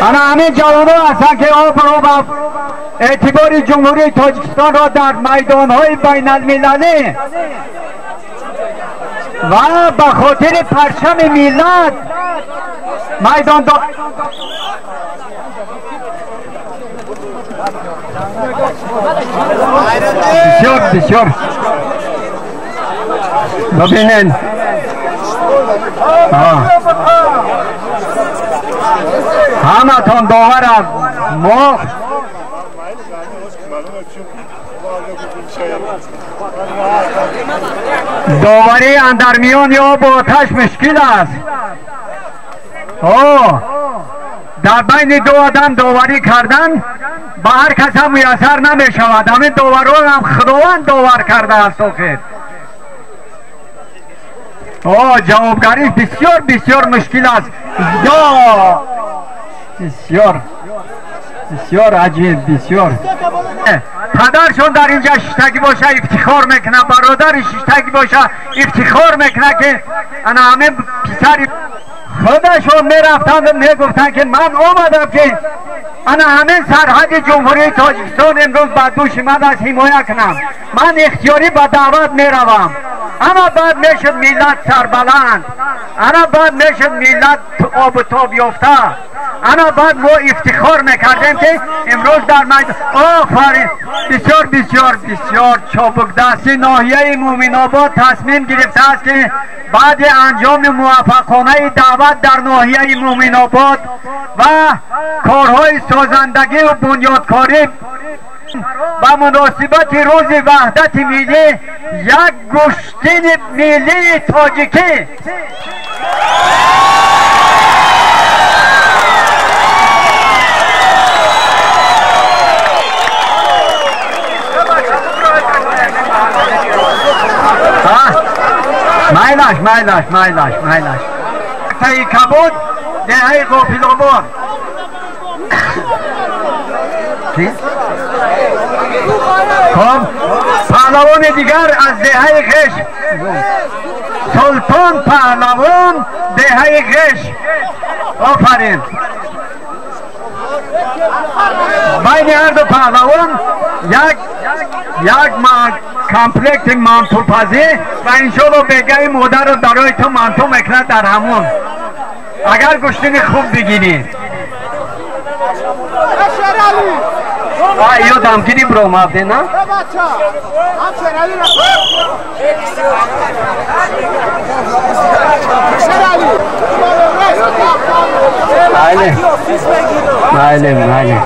Ана ҳамин ҷавонҳо ҳастанд, ки обрӯ ва эътибори Ҷумҳурии Тоҷикистонро дар майдонҳои байналмилалӣ ва ба хотири парчами миллат майдон. Бисёр бисёр бибинед, ҳаматон доварам мо. Доварӣ андар миёни обу оташ мушкил аст. О Дар байни ду одам доварӣ кардан ба ҳар кас ҳам муяссар намешавад. Ҳамин доварон ҳам Худованд довар кардааст. Охир ҷавобгарӣ бисёр бисёр мушкил аст. Ё бисёр бисёр аҷиб, бисёр. Падаршон дар инҷа шиштагӣ боша ифтихор мекунад, бародари шиштагӣ боша ифтихор мекунад, ки ана ҳамин писари худашон мерафтанд, мегуфтанд, ки ман омадам, ки ана ҳамин сарҳади Ҷумҳурии Тоҷикистон имрӯз ба дӯши ман аст, ҳимоя кунам, ман ихтиёрӣ ба даъват меравам. Ана баъд мешуд миллат сарбаланд, ана баъд мешуд миллат обу тоб ёфта, ана баъд мо ифтихор мекардем, ки имрӯз дар майдон. Офарин! Бисёр бисёр бисёр чобукдастӣ. Ноҳияи Муъминобод тасмим гирифтааст, ки баъди анҷоми муваффақонаи даъват дар ноҳияи Муъминобод ва корҳои созандагиву бунёдкорӣ ба муносибати Рӯзи Ваҳдати Миллӣ як гӯштини миллии тоҷикӣ майлаш, майлаш, майлаш, майлаш. Таи кабуд, деҳаи Ғофилобод. Хоб, паҳлавони дигар аз деҳаи Ғеш, Султон паҳлавон, деҳаи Ғеш. Офарин! Байни ҳарду паҳлавон як комплекти мантупазӣ ва иншоалло бегаи модарро барои ту манту мекунад дар ҳамон, агар гӯштини хуб бигирӣ. Ё дамгирӣ биромадӣ на? Майли, майли, майли.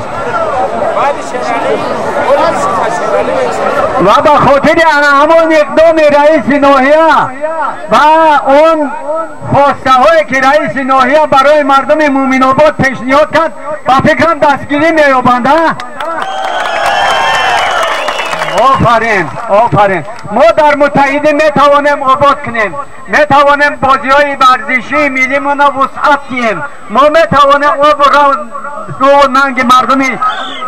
Ва ба хотири ана ҳамон иқдоми раиси ноҳия ва он хостаҳое, ки раиси ноҳия барои мардуми Муъминобод пешниҳод кард, ба фикрам дастгирӣ меёбанд. Офарин, офарин! Мо дар муттаҳидӣ метавонем обод кунем, метавонем бозиҳои варзишии миллимонро вусъат диҳем, мо метавонем обу рӯву нанги мардуми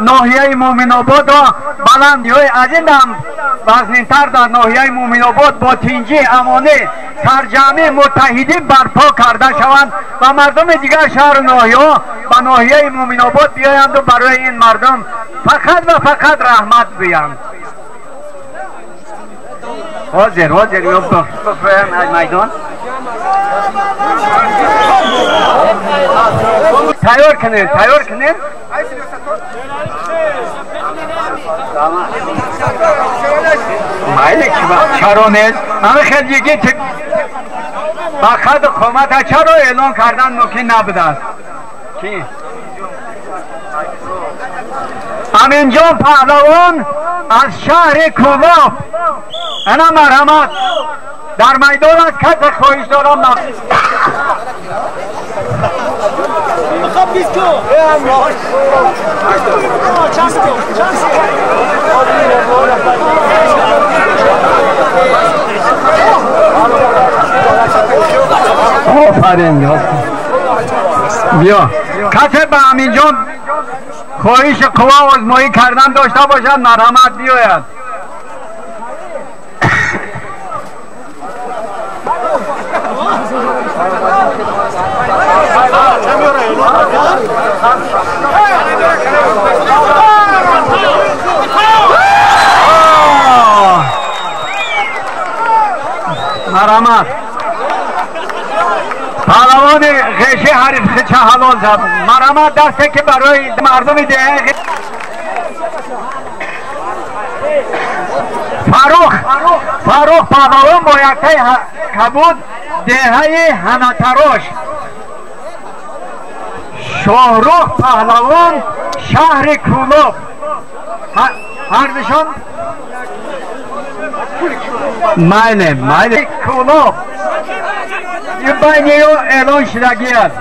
ноҳияи Муъминободро баландиҳои аз ин ҳам вазнинтар дар ноҳияи Муъминобод бо тинҷӣ, амонӣ, сарҷамъӣ, муттаҳидӣ барпо карда шаванд ва мардуми дигар шаҳру ноҳияҳо ба ноҳияи Муъминобод биёянду барои ин мардум фақат ва фақат раҳмат гӯянд. Ҳозир, ҳозир бифроям аз майдон. Тайёр кунед, тайёр кунед. Майли, чаро нест? Ҳами хел йигит ба қаду қомата чаро эълон кардан мумкин набудааст? Ки Аминҷон паҳлавон аз шаҳри Кӯлоб. Ана марҳамат, дар майдон аст. Касе хоҳиш дорам. Офарин! Биё, касе ба Аминҷон хоҳиши қувва озмоӣ кардан дошта бошад, марҳамат биёяд. Марҳамат, паҳлавони ғешӣ ҳариф хича ҳалол зад. Марҳамат, дасте ки барои мардуми деҳаи Фарух, Фарух паҳлавон бо яктаи кабуд, деҳаи Ҳанатарош. Шоҳрух паҳлавон, шаҳри Кӯлоб. Ҳардушон майли, майли. Кӯлоб ин байни ё эълон шудагӣ аст.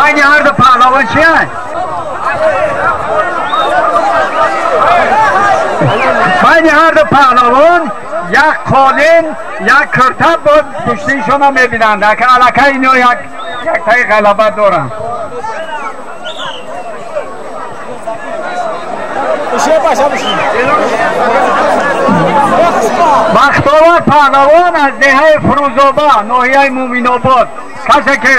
Байни ҳар ду паҳлавон чи аст? Байни ҳар ду паҳлавон як қолин, як курта боз гӯштиншонро мебинанд. Аллакай ино яктаи ғалаба доранд. Бахтовар паҳлавон аз деҳаи Фурӯзоба, ноҳияи Муъминобод. Касе ки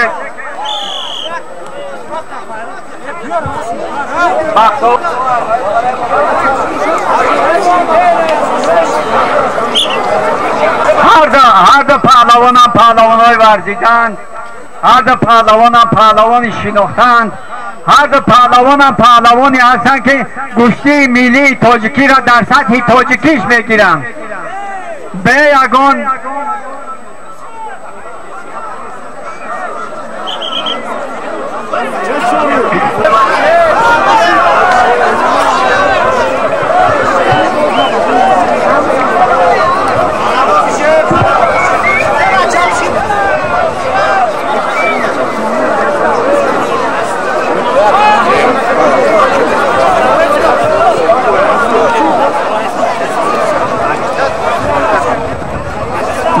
ҳар ду паҳлавонам паҳлавонҳои варзиданд, ҳар ду паҳлавонам паҳлавони шинохтанд, ҳар ду паҳлавонам паҳлавоне ҳастанд, ки гӯштии миллии тоҷикиро дар сатҳи тоҷикиш мегиранд. Бе ягон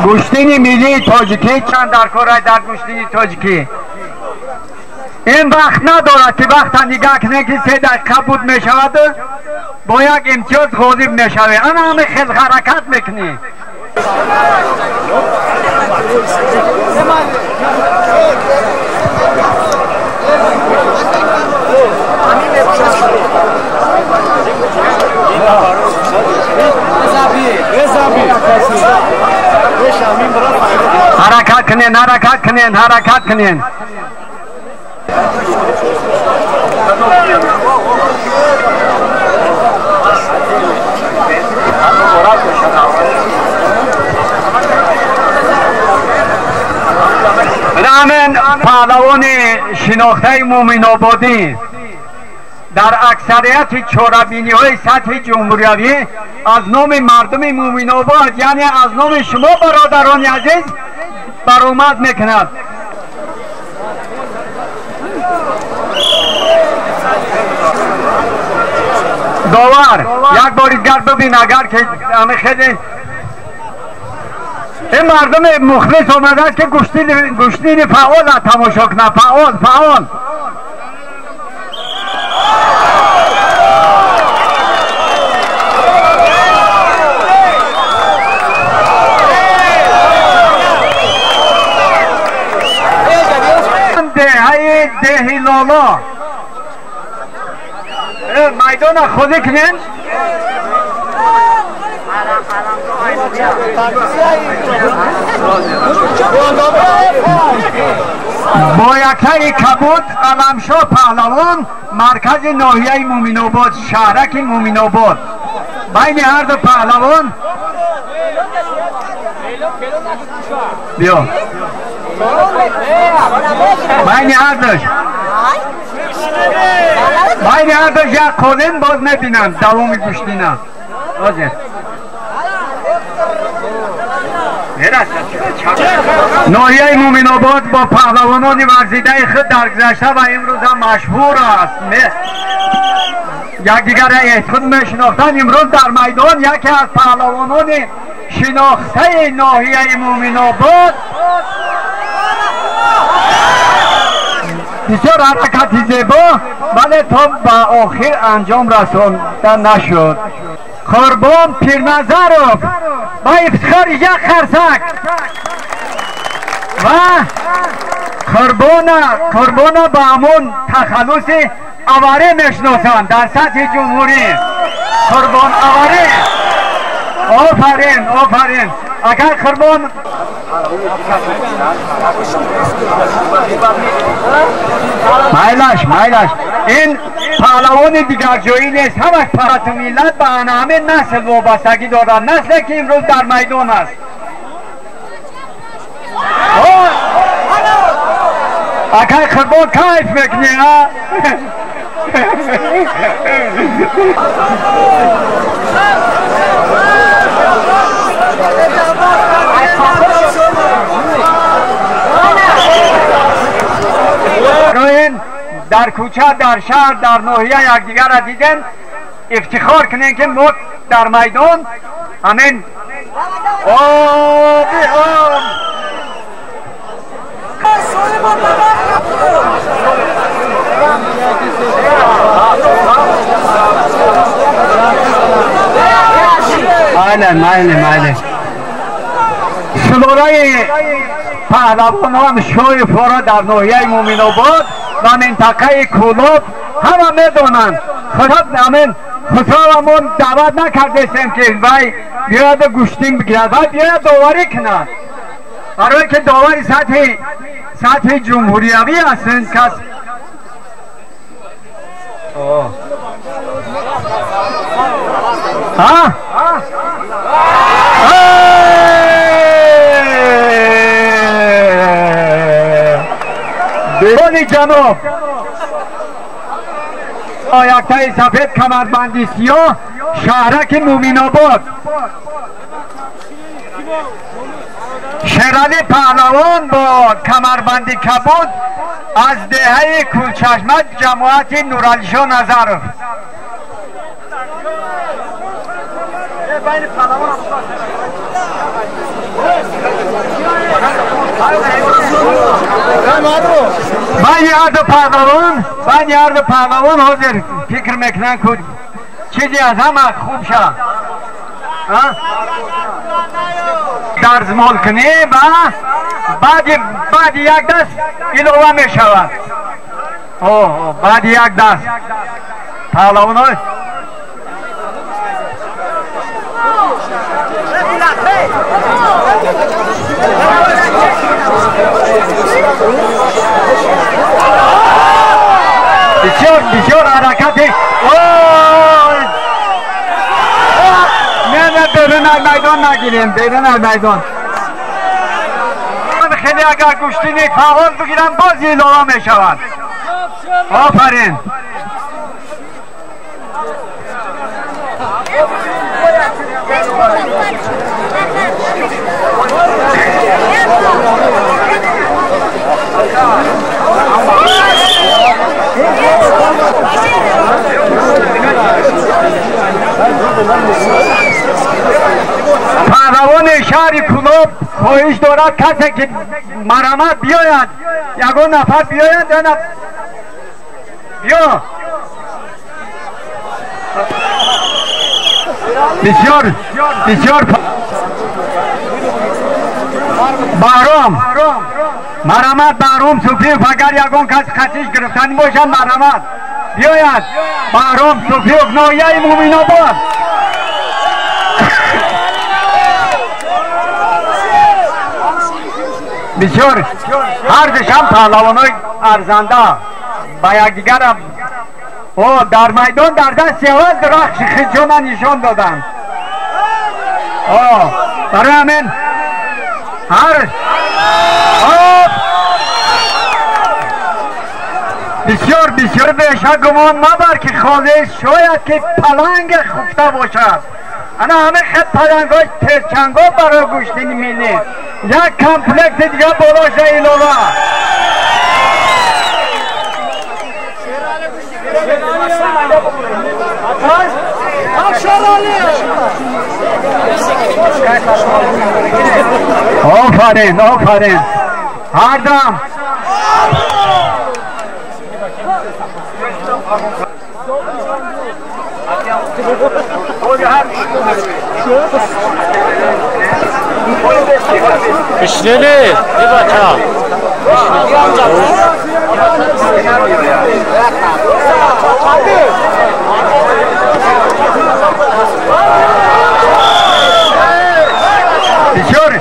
гӯштини миллии тоҷикӣ чанд дар кора дар гӯштини тоҷикӣ ин вақт надорад, ки вақта нигаҳ кунем, ки 3 дақиқа буд мешавад, бо як имтиёз ғолиб мешавӣ. Ана ҳами хел ҳаракат мекунӣ. Ҳаракат кунен, ҳаракат кунен, ҳаракат кунен. Ҳамин паҳлавони шинохтаи Муъминободӣ дар аксарияти чорабиниҳои сатҳи ҷумҳуриявӣ аз номи мардуми Муъминобод, яъне аз номи шумо бародарони азиз, баромад мекунад. Довар, як бори дигар бибин, агар ки ҳами хеле ин мардуми мухлис омадааст, ки гӯштини фаъола тамошо кунад. Фаъол, фаъол. Деҳаи Деҳи Лоло майдона холӣ кунен. Бо якаи кабуд Аламшо паҳлавон, маркази ноҳияи Муъминобод, шаҳраки Муъминобод. Байни ҳар ду паҳлавон биё, байни ҳардуш як қолин боз мебинанд давоми гӯштина. Ҳозир ноҳияи Муъминобод бо паҳлавонони варзидаи худ дар гузашта ва имрӯзам машҳур аст. Якдигарро худ мешинохтанд. Имрӯз дар майдон яке аз паҳлавонони шинохтаи ноҳияи Муъминобод бисёр ҳаракати зебо, вале то ба охир анҷом расонда нашуд. Қурбон Пирназаров ба ифтихори як қарсак ва Қурбона ба ҳамон тахаллуси Аварӣ мешиносанд дар сатҳи ҷумҳурӣ. Қурбон Аварӣ. Офарин, офарин. Агар Қурбон майлаш, майлаш. Ин паҳлавони дигарҷоӣ нест, ҳамаш парату миллат ба ана ҳамин насл вобастагӣ дорад, насле ки имрӯз дар майдон аст. Акай Қурбон, кайф мекунӣ, а? Дар кӯча, дар шаҳр, дар ноҳия якдигарро дидем, ифтихор кунем, ки мо дар майдон ҳамин оби он. Майли, майли, майли. Сулолаи паҳлавонон Шоевҳоро дар ноҳияи Муъминобод ва минтақаи Кӯлоб ҳама медонанд. Худо ҳамин Хусравамон даъват накардестем, ки вай биёяду гӯштин бигирад, вай биёяд доварӣ кунад, барое ки довари сатҳи ҷумҳуриявӣ ҳастанд кас. Ҳа? Боли ҷаноб яктаи сафед, камарбанди сиёҳ, шаҳраки Муъминобод, Шерали паҳлавон бо камарбанди кабуд аз деҳаи Кӯлчашма, ҷамоати Нуралишо Назаров. Байни ҳарду паҳлавон, байни ҳарду паҳлавон ҳозир фикр мекунанд, ку чизе аз ҳама хуб ша дарзмол кунӣ ва баъди як даст илова мешавад. Баъди як даст паҳлавонҳо бисёр бисёр ҳаракати. Не, не, берун аз майдон нагирем, берун аз майдон. Хеле агар гӯштини фаъол бигирам, боз илова мешавад. Офарин. Паҳлавони шаҳри Кӯлоб хоҳиш дорад, касе ки марамат биёяд, ягон нафар биёяд, биё. Бисёр бисёр. Баҳром, марамат, Баҳром Суфиев. Агар ягон кас хатиш гирифтанӣ бошад, марамат биёяд. Баҳром Суфиев, ноҳияи Муъминобод. Бисёр ҳардушам паҳлавонои арзанда ба якдигарам о дар майдон дар дасти аввал рахши хичона нишон доданд. Барои ҳамин ҳар бисёр бисёр беша гумон мабар, ки холис, шояд ки паланг хуфта бошад. Ана ҳамин хел палангҳои тезчангол барои гӯштини миллӣ як комплекти дига болоша илова. Офарин, офарин ҳардам. Пишнели, бача. Бисёр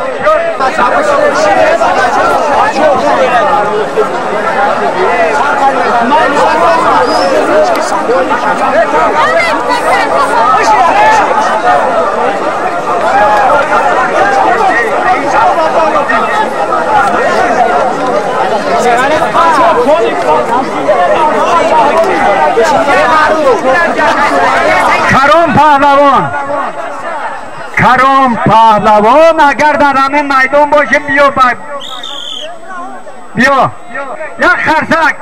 Каром паҳлавон, Каром паҳлавон, агар дар ҳамин майдон бошем, биё, биё, як харсак.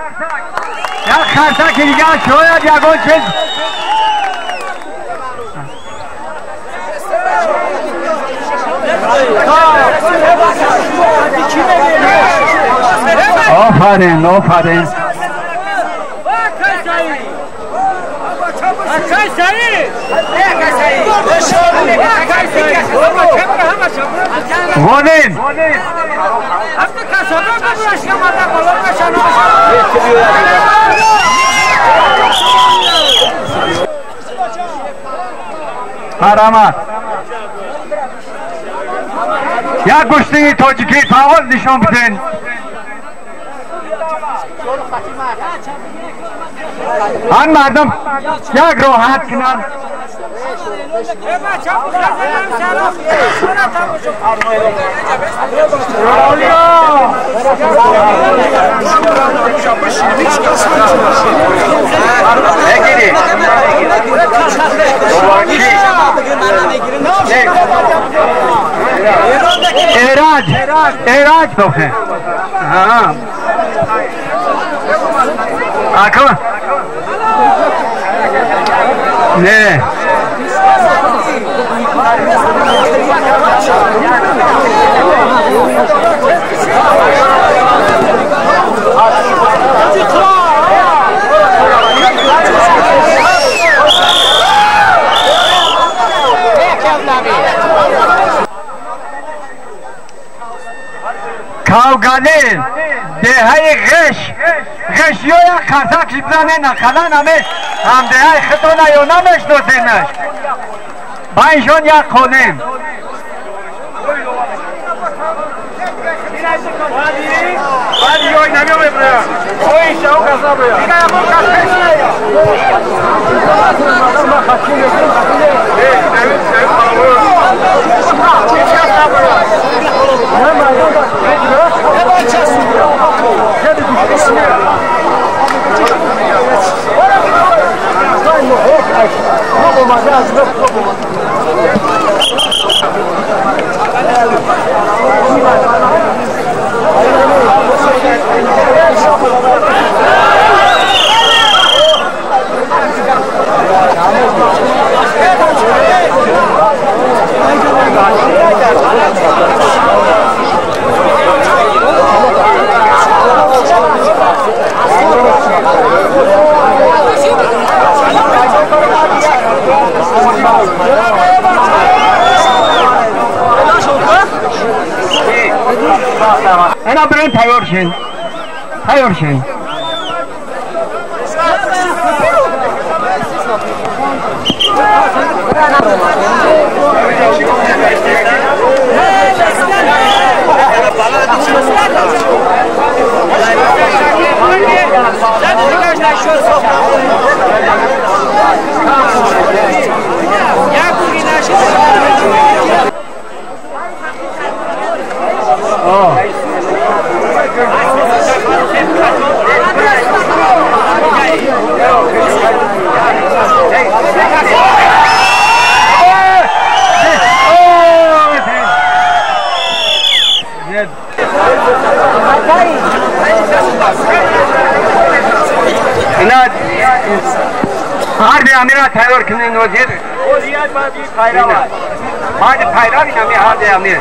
Як қарсаки дигар шояд ягон чиз. Офарин, офарин. Вонин. Марҳамат. Як гӯштини тоҷикӣ фаъол нишон биден. Ҳам мардум як роҳат кунанд. Эраҷ, эраҷ бохе. Ако не. Кавгалил деҳаи Ғеш, ғешиёя қарсак бизанен, ақаллан ҳаме ҳамдеҳаи худтона ё намешносенаш. Ба иншон як қонем. Ана бирен тайёр шин. Тайёр шин. Ҳарби амира тайёр кунед нозир. Баъди пайрав инами ҳарби амир.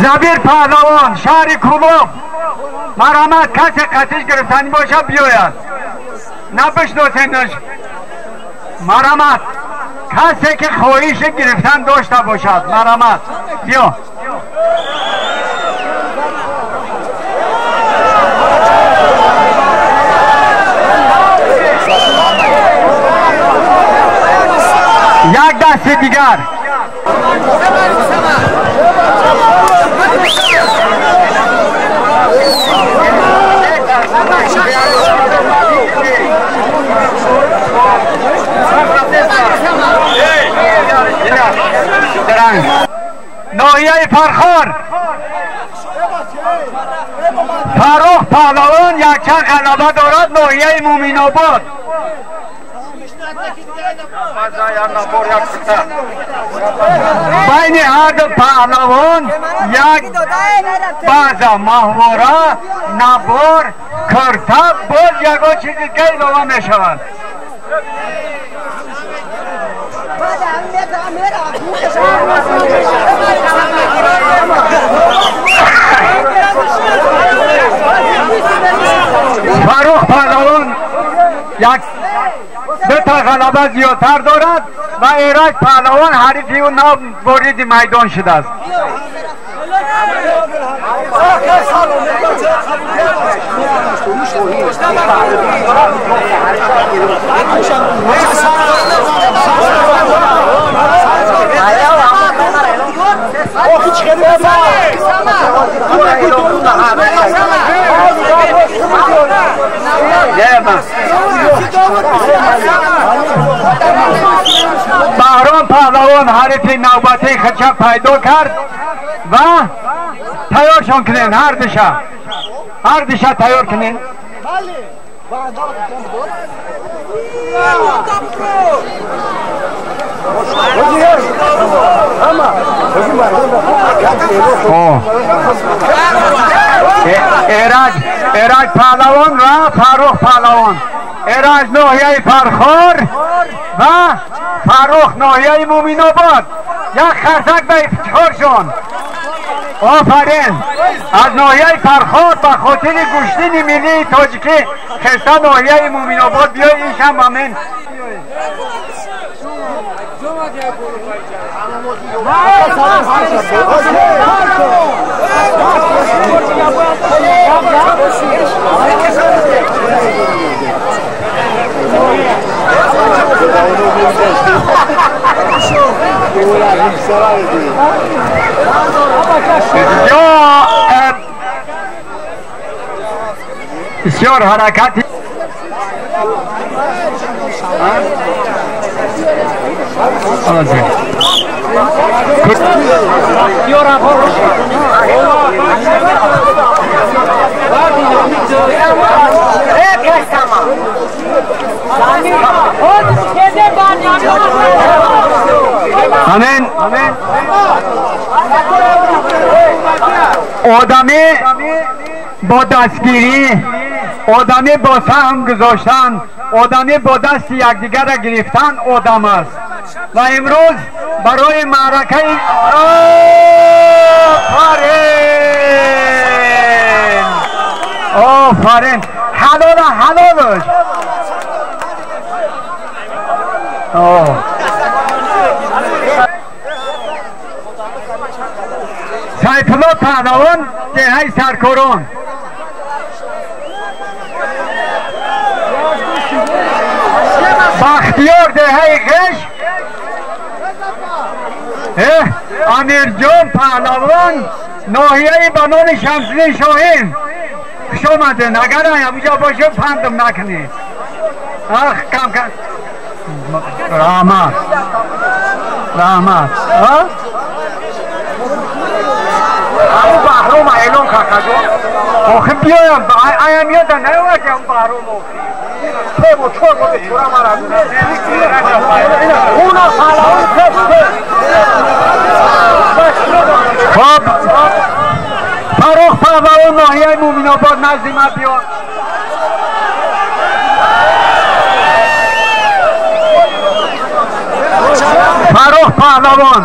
Забир Паҳлавон, шаҳри Кӯлоб. Марҳамат, касе қатиш гирифтанӣ бошад биёяд. Набишносенаш. Марҳамат, касе ки хоҳиши гирифтан дошта бошад, марҳамат, биё. Як дасти дигар. Ноҳияи Фархор. Фаррух паҳлавон якчанд ғалаба дорад ноҳияи Муъминобод. Байни ҳар ду паҳлавон як баъза маҳвора, набор, курта, боз ягон чизи дига илова мешавад. Фаррух паҳлавон як ду та ғалаба зиёдтар дорад ва Эраҷ паҳлавон ҳарифи ӯ нав вориди майдон шудааст. Баҳром паҳлавон ҳарифи навбатии худша пайдо кард ва тайёршон кунен, ҳардуша, ҳардуша тайёр кунен. Эраҷ паҳлавон ва Фаррух паҳлавон. Эраҷ ноҳияи Фархор ва Фаррух ноҳияи Муъминобод. Як харсак ба ифтихоршон. Офарин! Аз ноҳияи Фархор ба хотири гӯштини миллии тоҷикӣ хеста ноҳияи Муъминобод биёй, ишам ба мен. بسیار حرکتی Amin. Одами бо дастгирӣ, одами бо саҳм гузоштан, одами бо дасти якдигарра гирифтан одам аст. Ва имрӯз барои маъракаи офарин, офарин, ҳалола ҳалолаш. Сайфулло паҳлавон деҳаи Саркорон. Бахтиёр деҳаи Ғеш. Амирҷон паҳлавон ноҳияи ба номи Шамсиддин Шоҳин. Хуш омадед. Агар ҳаминҷо бошед пандам накунед. Ах, кам кам. Раҳмат. Раҳмат. Ҳамун Баҳром эълон кард кажон. Охи биёям, аям ёда наёвардям Баҳром. Се бо чор бо бечора мара. Уна паҳлавон пеш пеш. Хоб, Фаррух паҳлавон ноҳияи Муъминобод назди ман биё. Фаррух паҳлавон.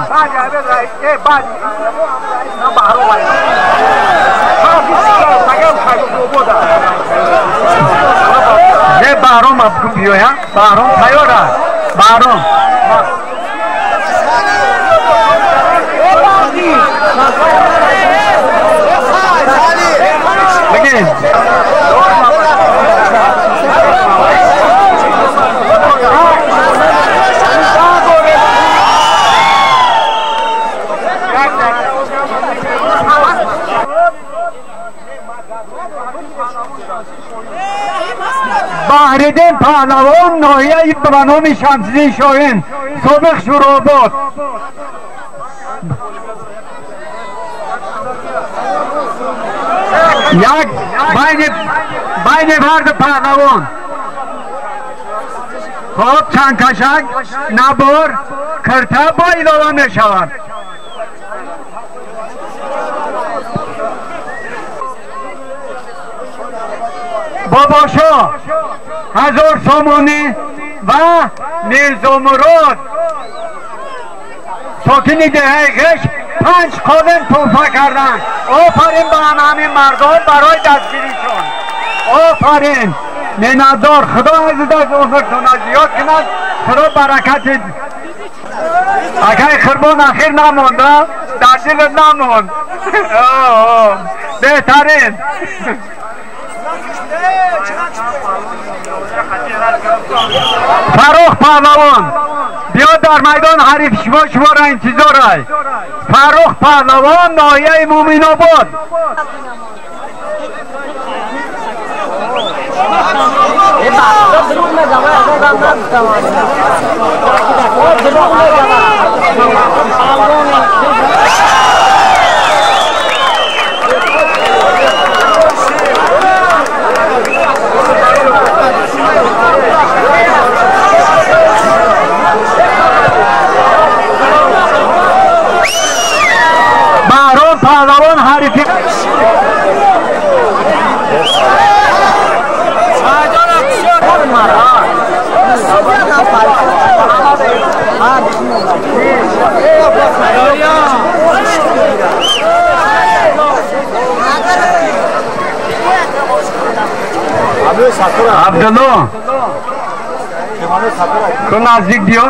Не Баҳром биёя, Баҳром тайёр аст. Баҳром. Бигин. Баҳриддин паҳлавон ноҳияи ба номи Шамсиддин Шоҳин, собиқ Шӯробод. Як Байни ҳарду паҳлавон. Хоб чандкашак набор кирта бо илова мешавад. Бобошо 1000 сомонӣ ва Мирзомурод сокини деҳаи Ғеш 5 қолин тӯҳфа карданд. Офарин ба ҳамин мардон барои дастгиришон. Офарин, миннатдор. Худо азиз умртонро зиёд кунад. Худо баракати акай Қурбон ахир намонд, дар дилат намонд. Беҳтарин. Фаррух паҳлавон биё дар майдон, ҳариф шумо шуморо интизор ай. Фаррух паҳлавон, ноҳияи Муъминобод. Баҳром паҳлавон ҳарифи Абдулло ку наздик биё.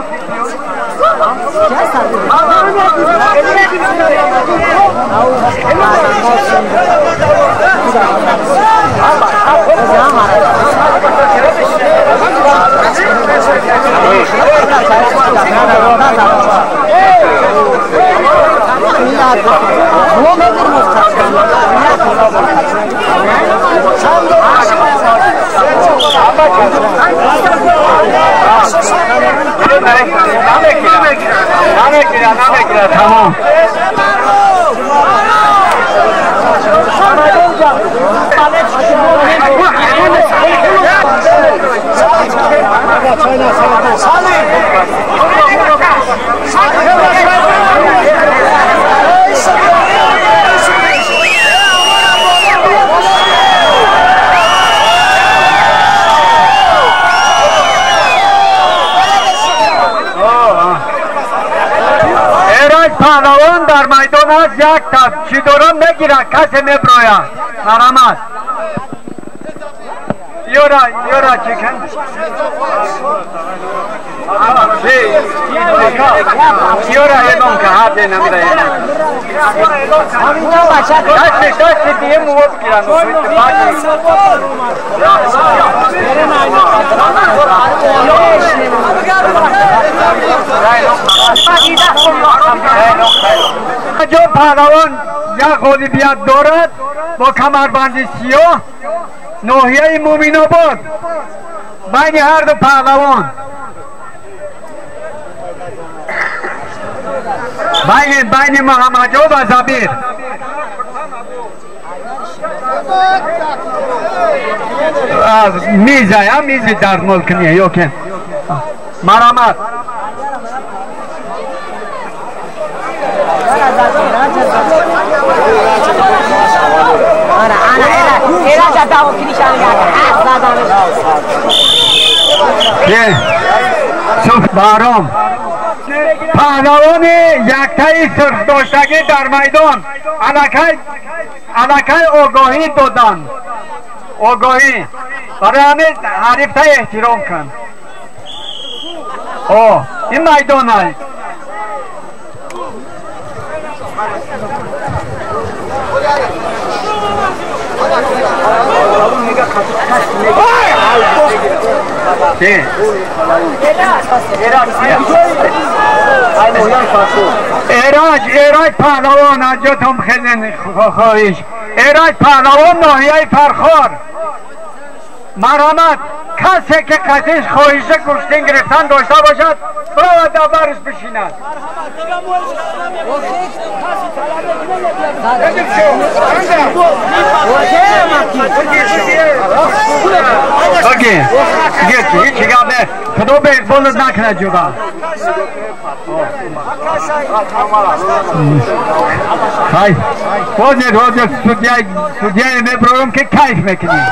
Тамом. Паҳлавон дар майдон аст, як чӣ дорам мегирад, касе меброяд. Марамат. Ёра, ёра чӣ кан? Ёра эълон ка, ҳар де намира. Дасти, дасти дие мувоф гиран. Ҷо паҳлавон як ғолибият дорад бо камарбанди сиёҳ, ноҳияи Муъминобод. Байни ҳарду паҳлавон байни Муҳаммадҷон ва Забир. Миза, мизи дармол кунӣ ё ки марамат. Баҳром паҳлавони яктаи сурхдоштагӣ дар майдон аллакай огоҳӣ доданд. Огоҳӣ барои ҳамин ҳарифта эҳтиром кун. Ин майдон аст. Эраҷ паҳлавон аз ҷотон хеле хоҳиш. Эраҷ паҳлавон, ноҳияи Фархор. Марҳамат, Касе ки қатиш хоҳиши гӯштин гирифтан дошта бошад, биравад дар барш бишинад. Бигир, ҳеҷ гап не, худо ба иқболат накунад ҷуда. Хай, ҳозир ҳозир судьяе мебарорам ки кайф мекунӣ.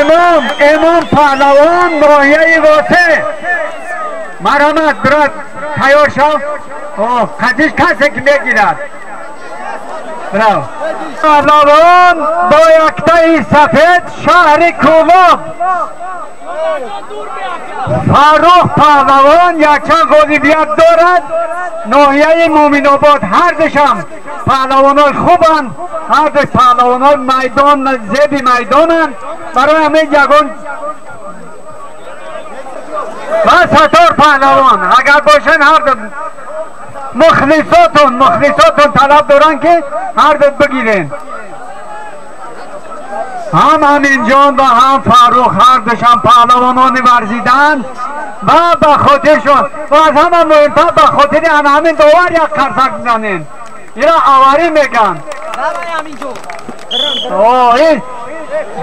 Имом, Имом паҳлавон ноҳияи Восеъ. Марҳамат, брат, тайёр шав. Қатиш касе ки мегирад. Браво. Паҳлавон бо яктаи сафед шаҳри Кӯлоб. Фаррух паҳлавон якчанд ғолибият дорад. Ноҳияи Мӯминобод. Ҳардушам паҳлавонои хубанд, ҳардуш паҳлавонои майдон, зеби майдонанд. Барои ҳамин ягон ва Саттор паҳлавон агар бошанд, ҳарду мухлисотон талаб доранд ки ҳарду бигирен. Ҳам Аминҷон ва ҳам Фаррух ҳардушам паҳлавонони варзиданд ва ба хотиршон ва аз ҳама муҳимтар ба хотири ана ҳамин довар як қарсак бизанем. Ира аварӣ мегӯянд. Ин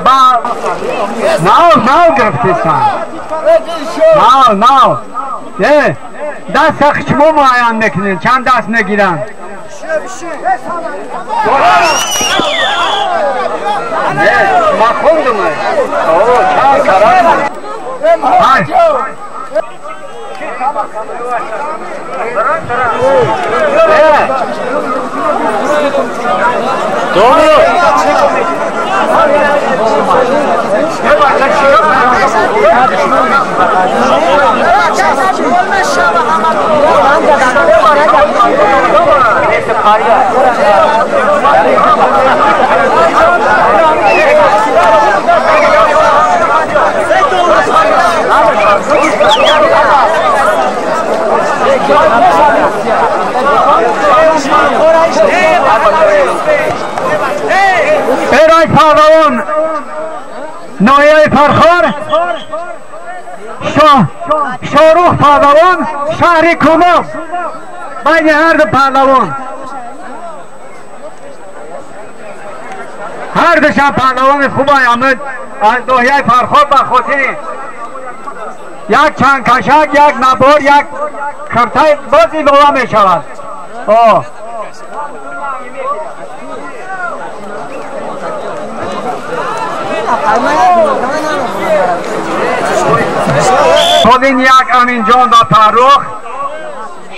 ба нав нав гирифтисан. Нав нав. Даст шумо муайян мекунед, чанд даст мегиранд. Ман хондум. Чанд карат. Doğru. Эраҷ паҳлавон ноҳияи Фархор, Шоҳрух паҳлавон шаҳри Кӯлоб. Байни ҳарду паҳлавон, ҳардушам паҳлавони хубай амид аз ноҳияи Фархор ба хотири як чанд кашак, як набор, як киртай боз илова мешавад. Қолин як Аминҷон ва Фаррух,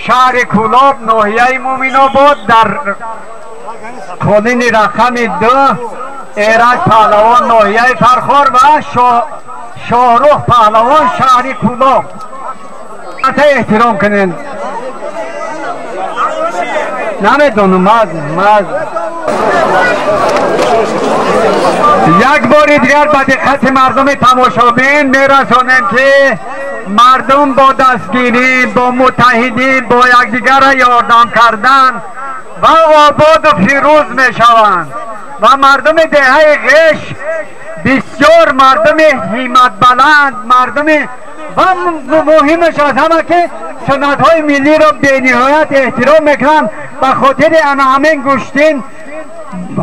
шаҳри Кӯлоб, ноҳияи Мӯминобод. Дар қолини рақами 2 Эраҷ паҳлавон ноҳияи Фархор ва Шоҳрух паҳлавон шаҳри Кӯлоб. Эҳтиром кунед. Намедонам, маз як бори дигар ба диққати мардуми тамошобин мерасонем ки мардум бо дастгирӣ, бо муттаҳидӣ, бо якдигарро ёрдам кардан ва ободу фирӯз мешаванд. Ва мардуми деҳаи Ғеш бисёр мардуми ҳимматбаланд, мардуми ва муҳимаш аз ҳама ки суннатҳои миллиро бениҳоят эҳтиром мекунанд. Ба хотири ана ҳамин гӯштин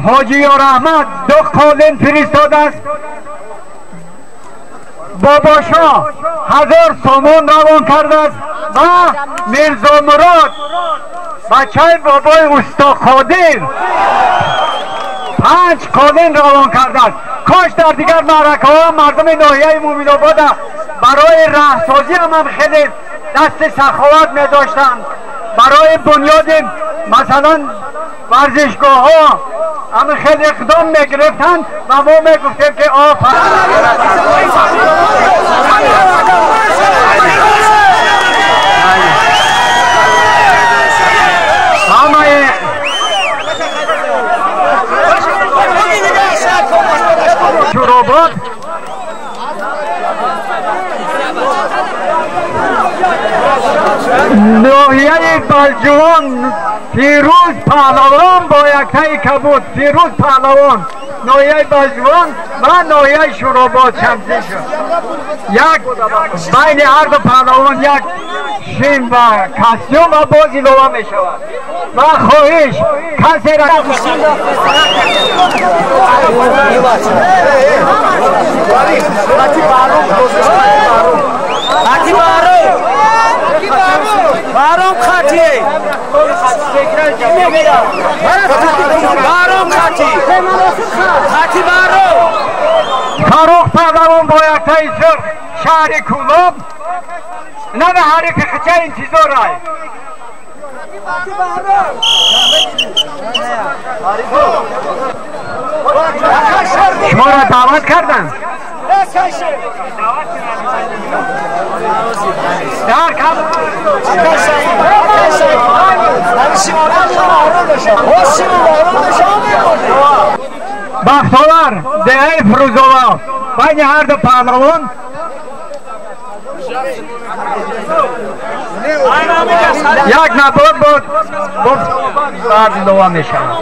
ҳоҷи Ёраҳмад 2 қолин фиристодааст. Бобошо 1000 сомон равон кардааст ва Мирзомурод бачаи бобои усто Қодир 5 қолин равон кардааст. Кош дар дигар маъракаҳо мардуми ноҳияи Мӯминобода барои раҳсозӣ ҳам хеле дасти саховат медоштанд. Барои бунёди масалан варзишгоҳҳо ҳам хеле иқдом мегирифтанд ва мо мегуфтем ки ҳамаи Чӯробод Ноҳияи Балҷувон Фирӯз Паҳлавон бо яктаи кабуд. Фирӯз Паҳлавон, ноҳияи Балҷувон ва ноҳияи Шӯробод шамсӣ шуд. Як байни ҳар ду паҳлавон як шин ва костюм ва боз илова мешавад. Ва хоҳиш касера Баром хати! Баром хати! Хати баром! Фаррух Паҳлавон бо яктаи сурх, шаҳри Кӯлоб. На ба ҳарифи хича интизор ай. Шуморо даъват карданд? Дар кам Бахтовар, деҳаи Фирӯзова, байни ҳар ду паҳлавон як набор буд, баъд илова мешавад.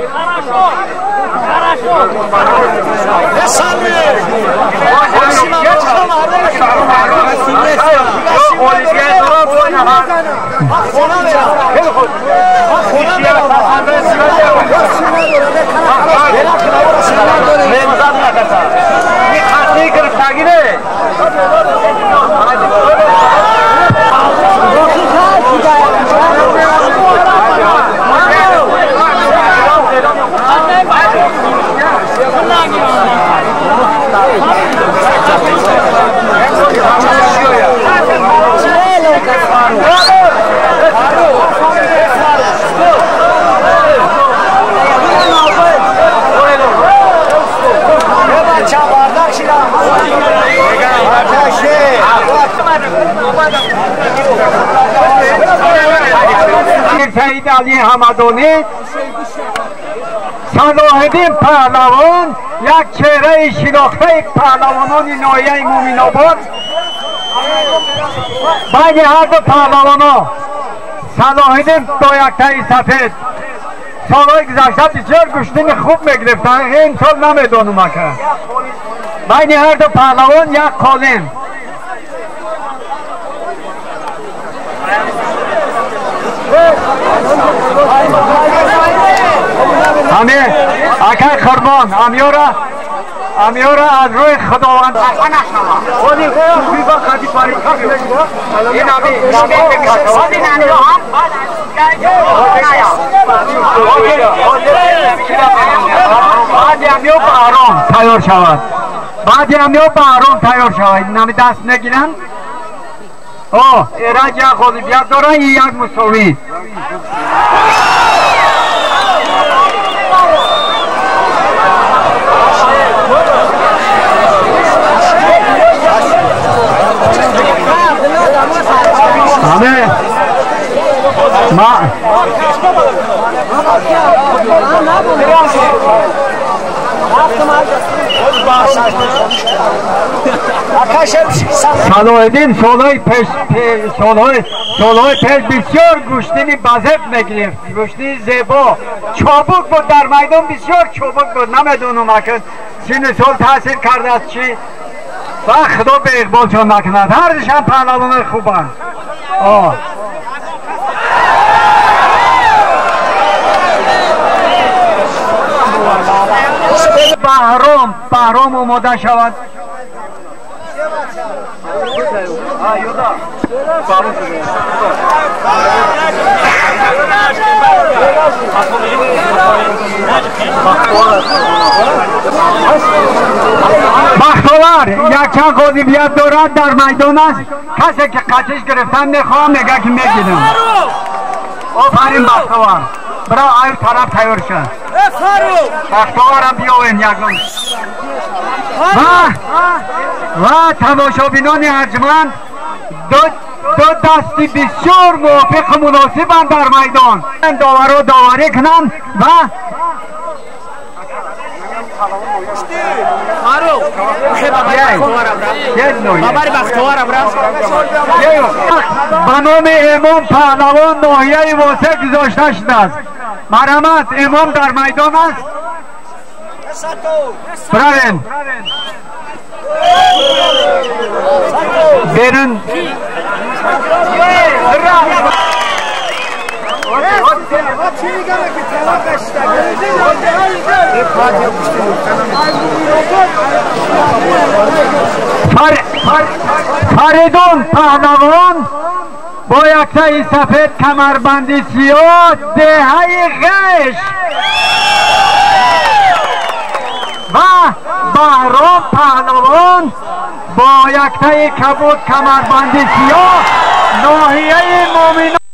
Саид Али Ҳамадонӣ, Салоҳиддин Паҳлавон, як чеҳраи шинохтаи паҳлавонони ноҳияи Муъминобод. Байни ҳар ду паҳлавоно Салоҳиддин бо яктаи сафед солҳои гузашта бисёр гӯштини хуб мегирифтанд, ин сол намедонам ака. Байни ҳар ду паҳлавон як қолин. Ҳаме акай Қурбон амёра амёра аз рӯи Худованд. Баъди амё баҳром тайёр шавад, баъди амё баҳром тайёр шавад. Нами даст мегиранд. О, Эраҷ як ғолибият дорад, ин як мусовӣ. Ҳаме ма Салоҳиддин солҳои пеш солҳои пеш бисёр гӯштини базеб мегирифт, гӯштини зебо, чобук буд дар майдон, бисёр чобук буд. Намедонам акн синни сол таъсир кардааст чӣ, ва Худо ба иқболшон накунад. Ҳардушам паҳлавонои хубанд. Баҳром, Баҳром омода шавад. Бахтовар якчанд ғолибият дорад, дар майдон аст. Касе ки қатиш гирифтан мехоҳам, мега ки мегирам. Офарин Бахтовар, бира ай тараф тайёр шав. Бахтоварам биёвем ягон. Ва тамошобинони арҷманд, ду дасти бисёр мувофиқу муносибанд дар майдон. Доваро доварӣ кунанд ва Ба номи Эмом Паҳлавон ноҳияи Восеъ гузошта шудааст. Марҳамат, Эмом дар майдон аст. Биравем. Берун. Фаридун Паҳлавон бо яктаи сафед, камарбанди сиёҳ, деҳаи Ғеш, ва Баҳром Паҳлавон бо яктаи кабуд, камарбанди сиёҳ, ноҳияи Муъминон.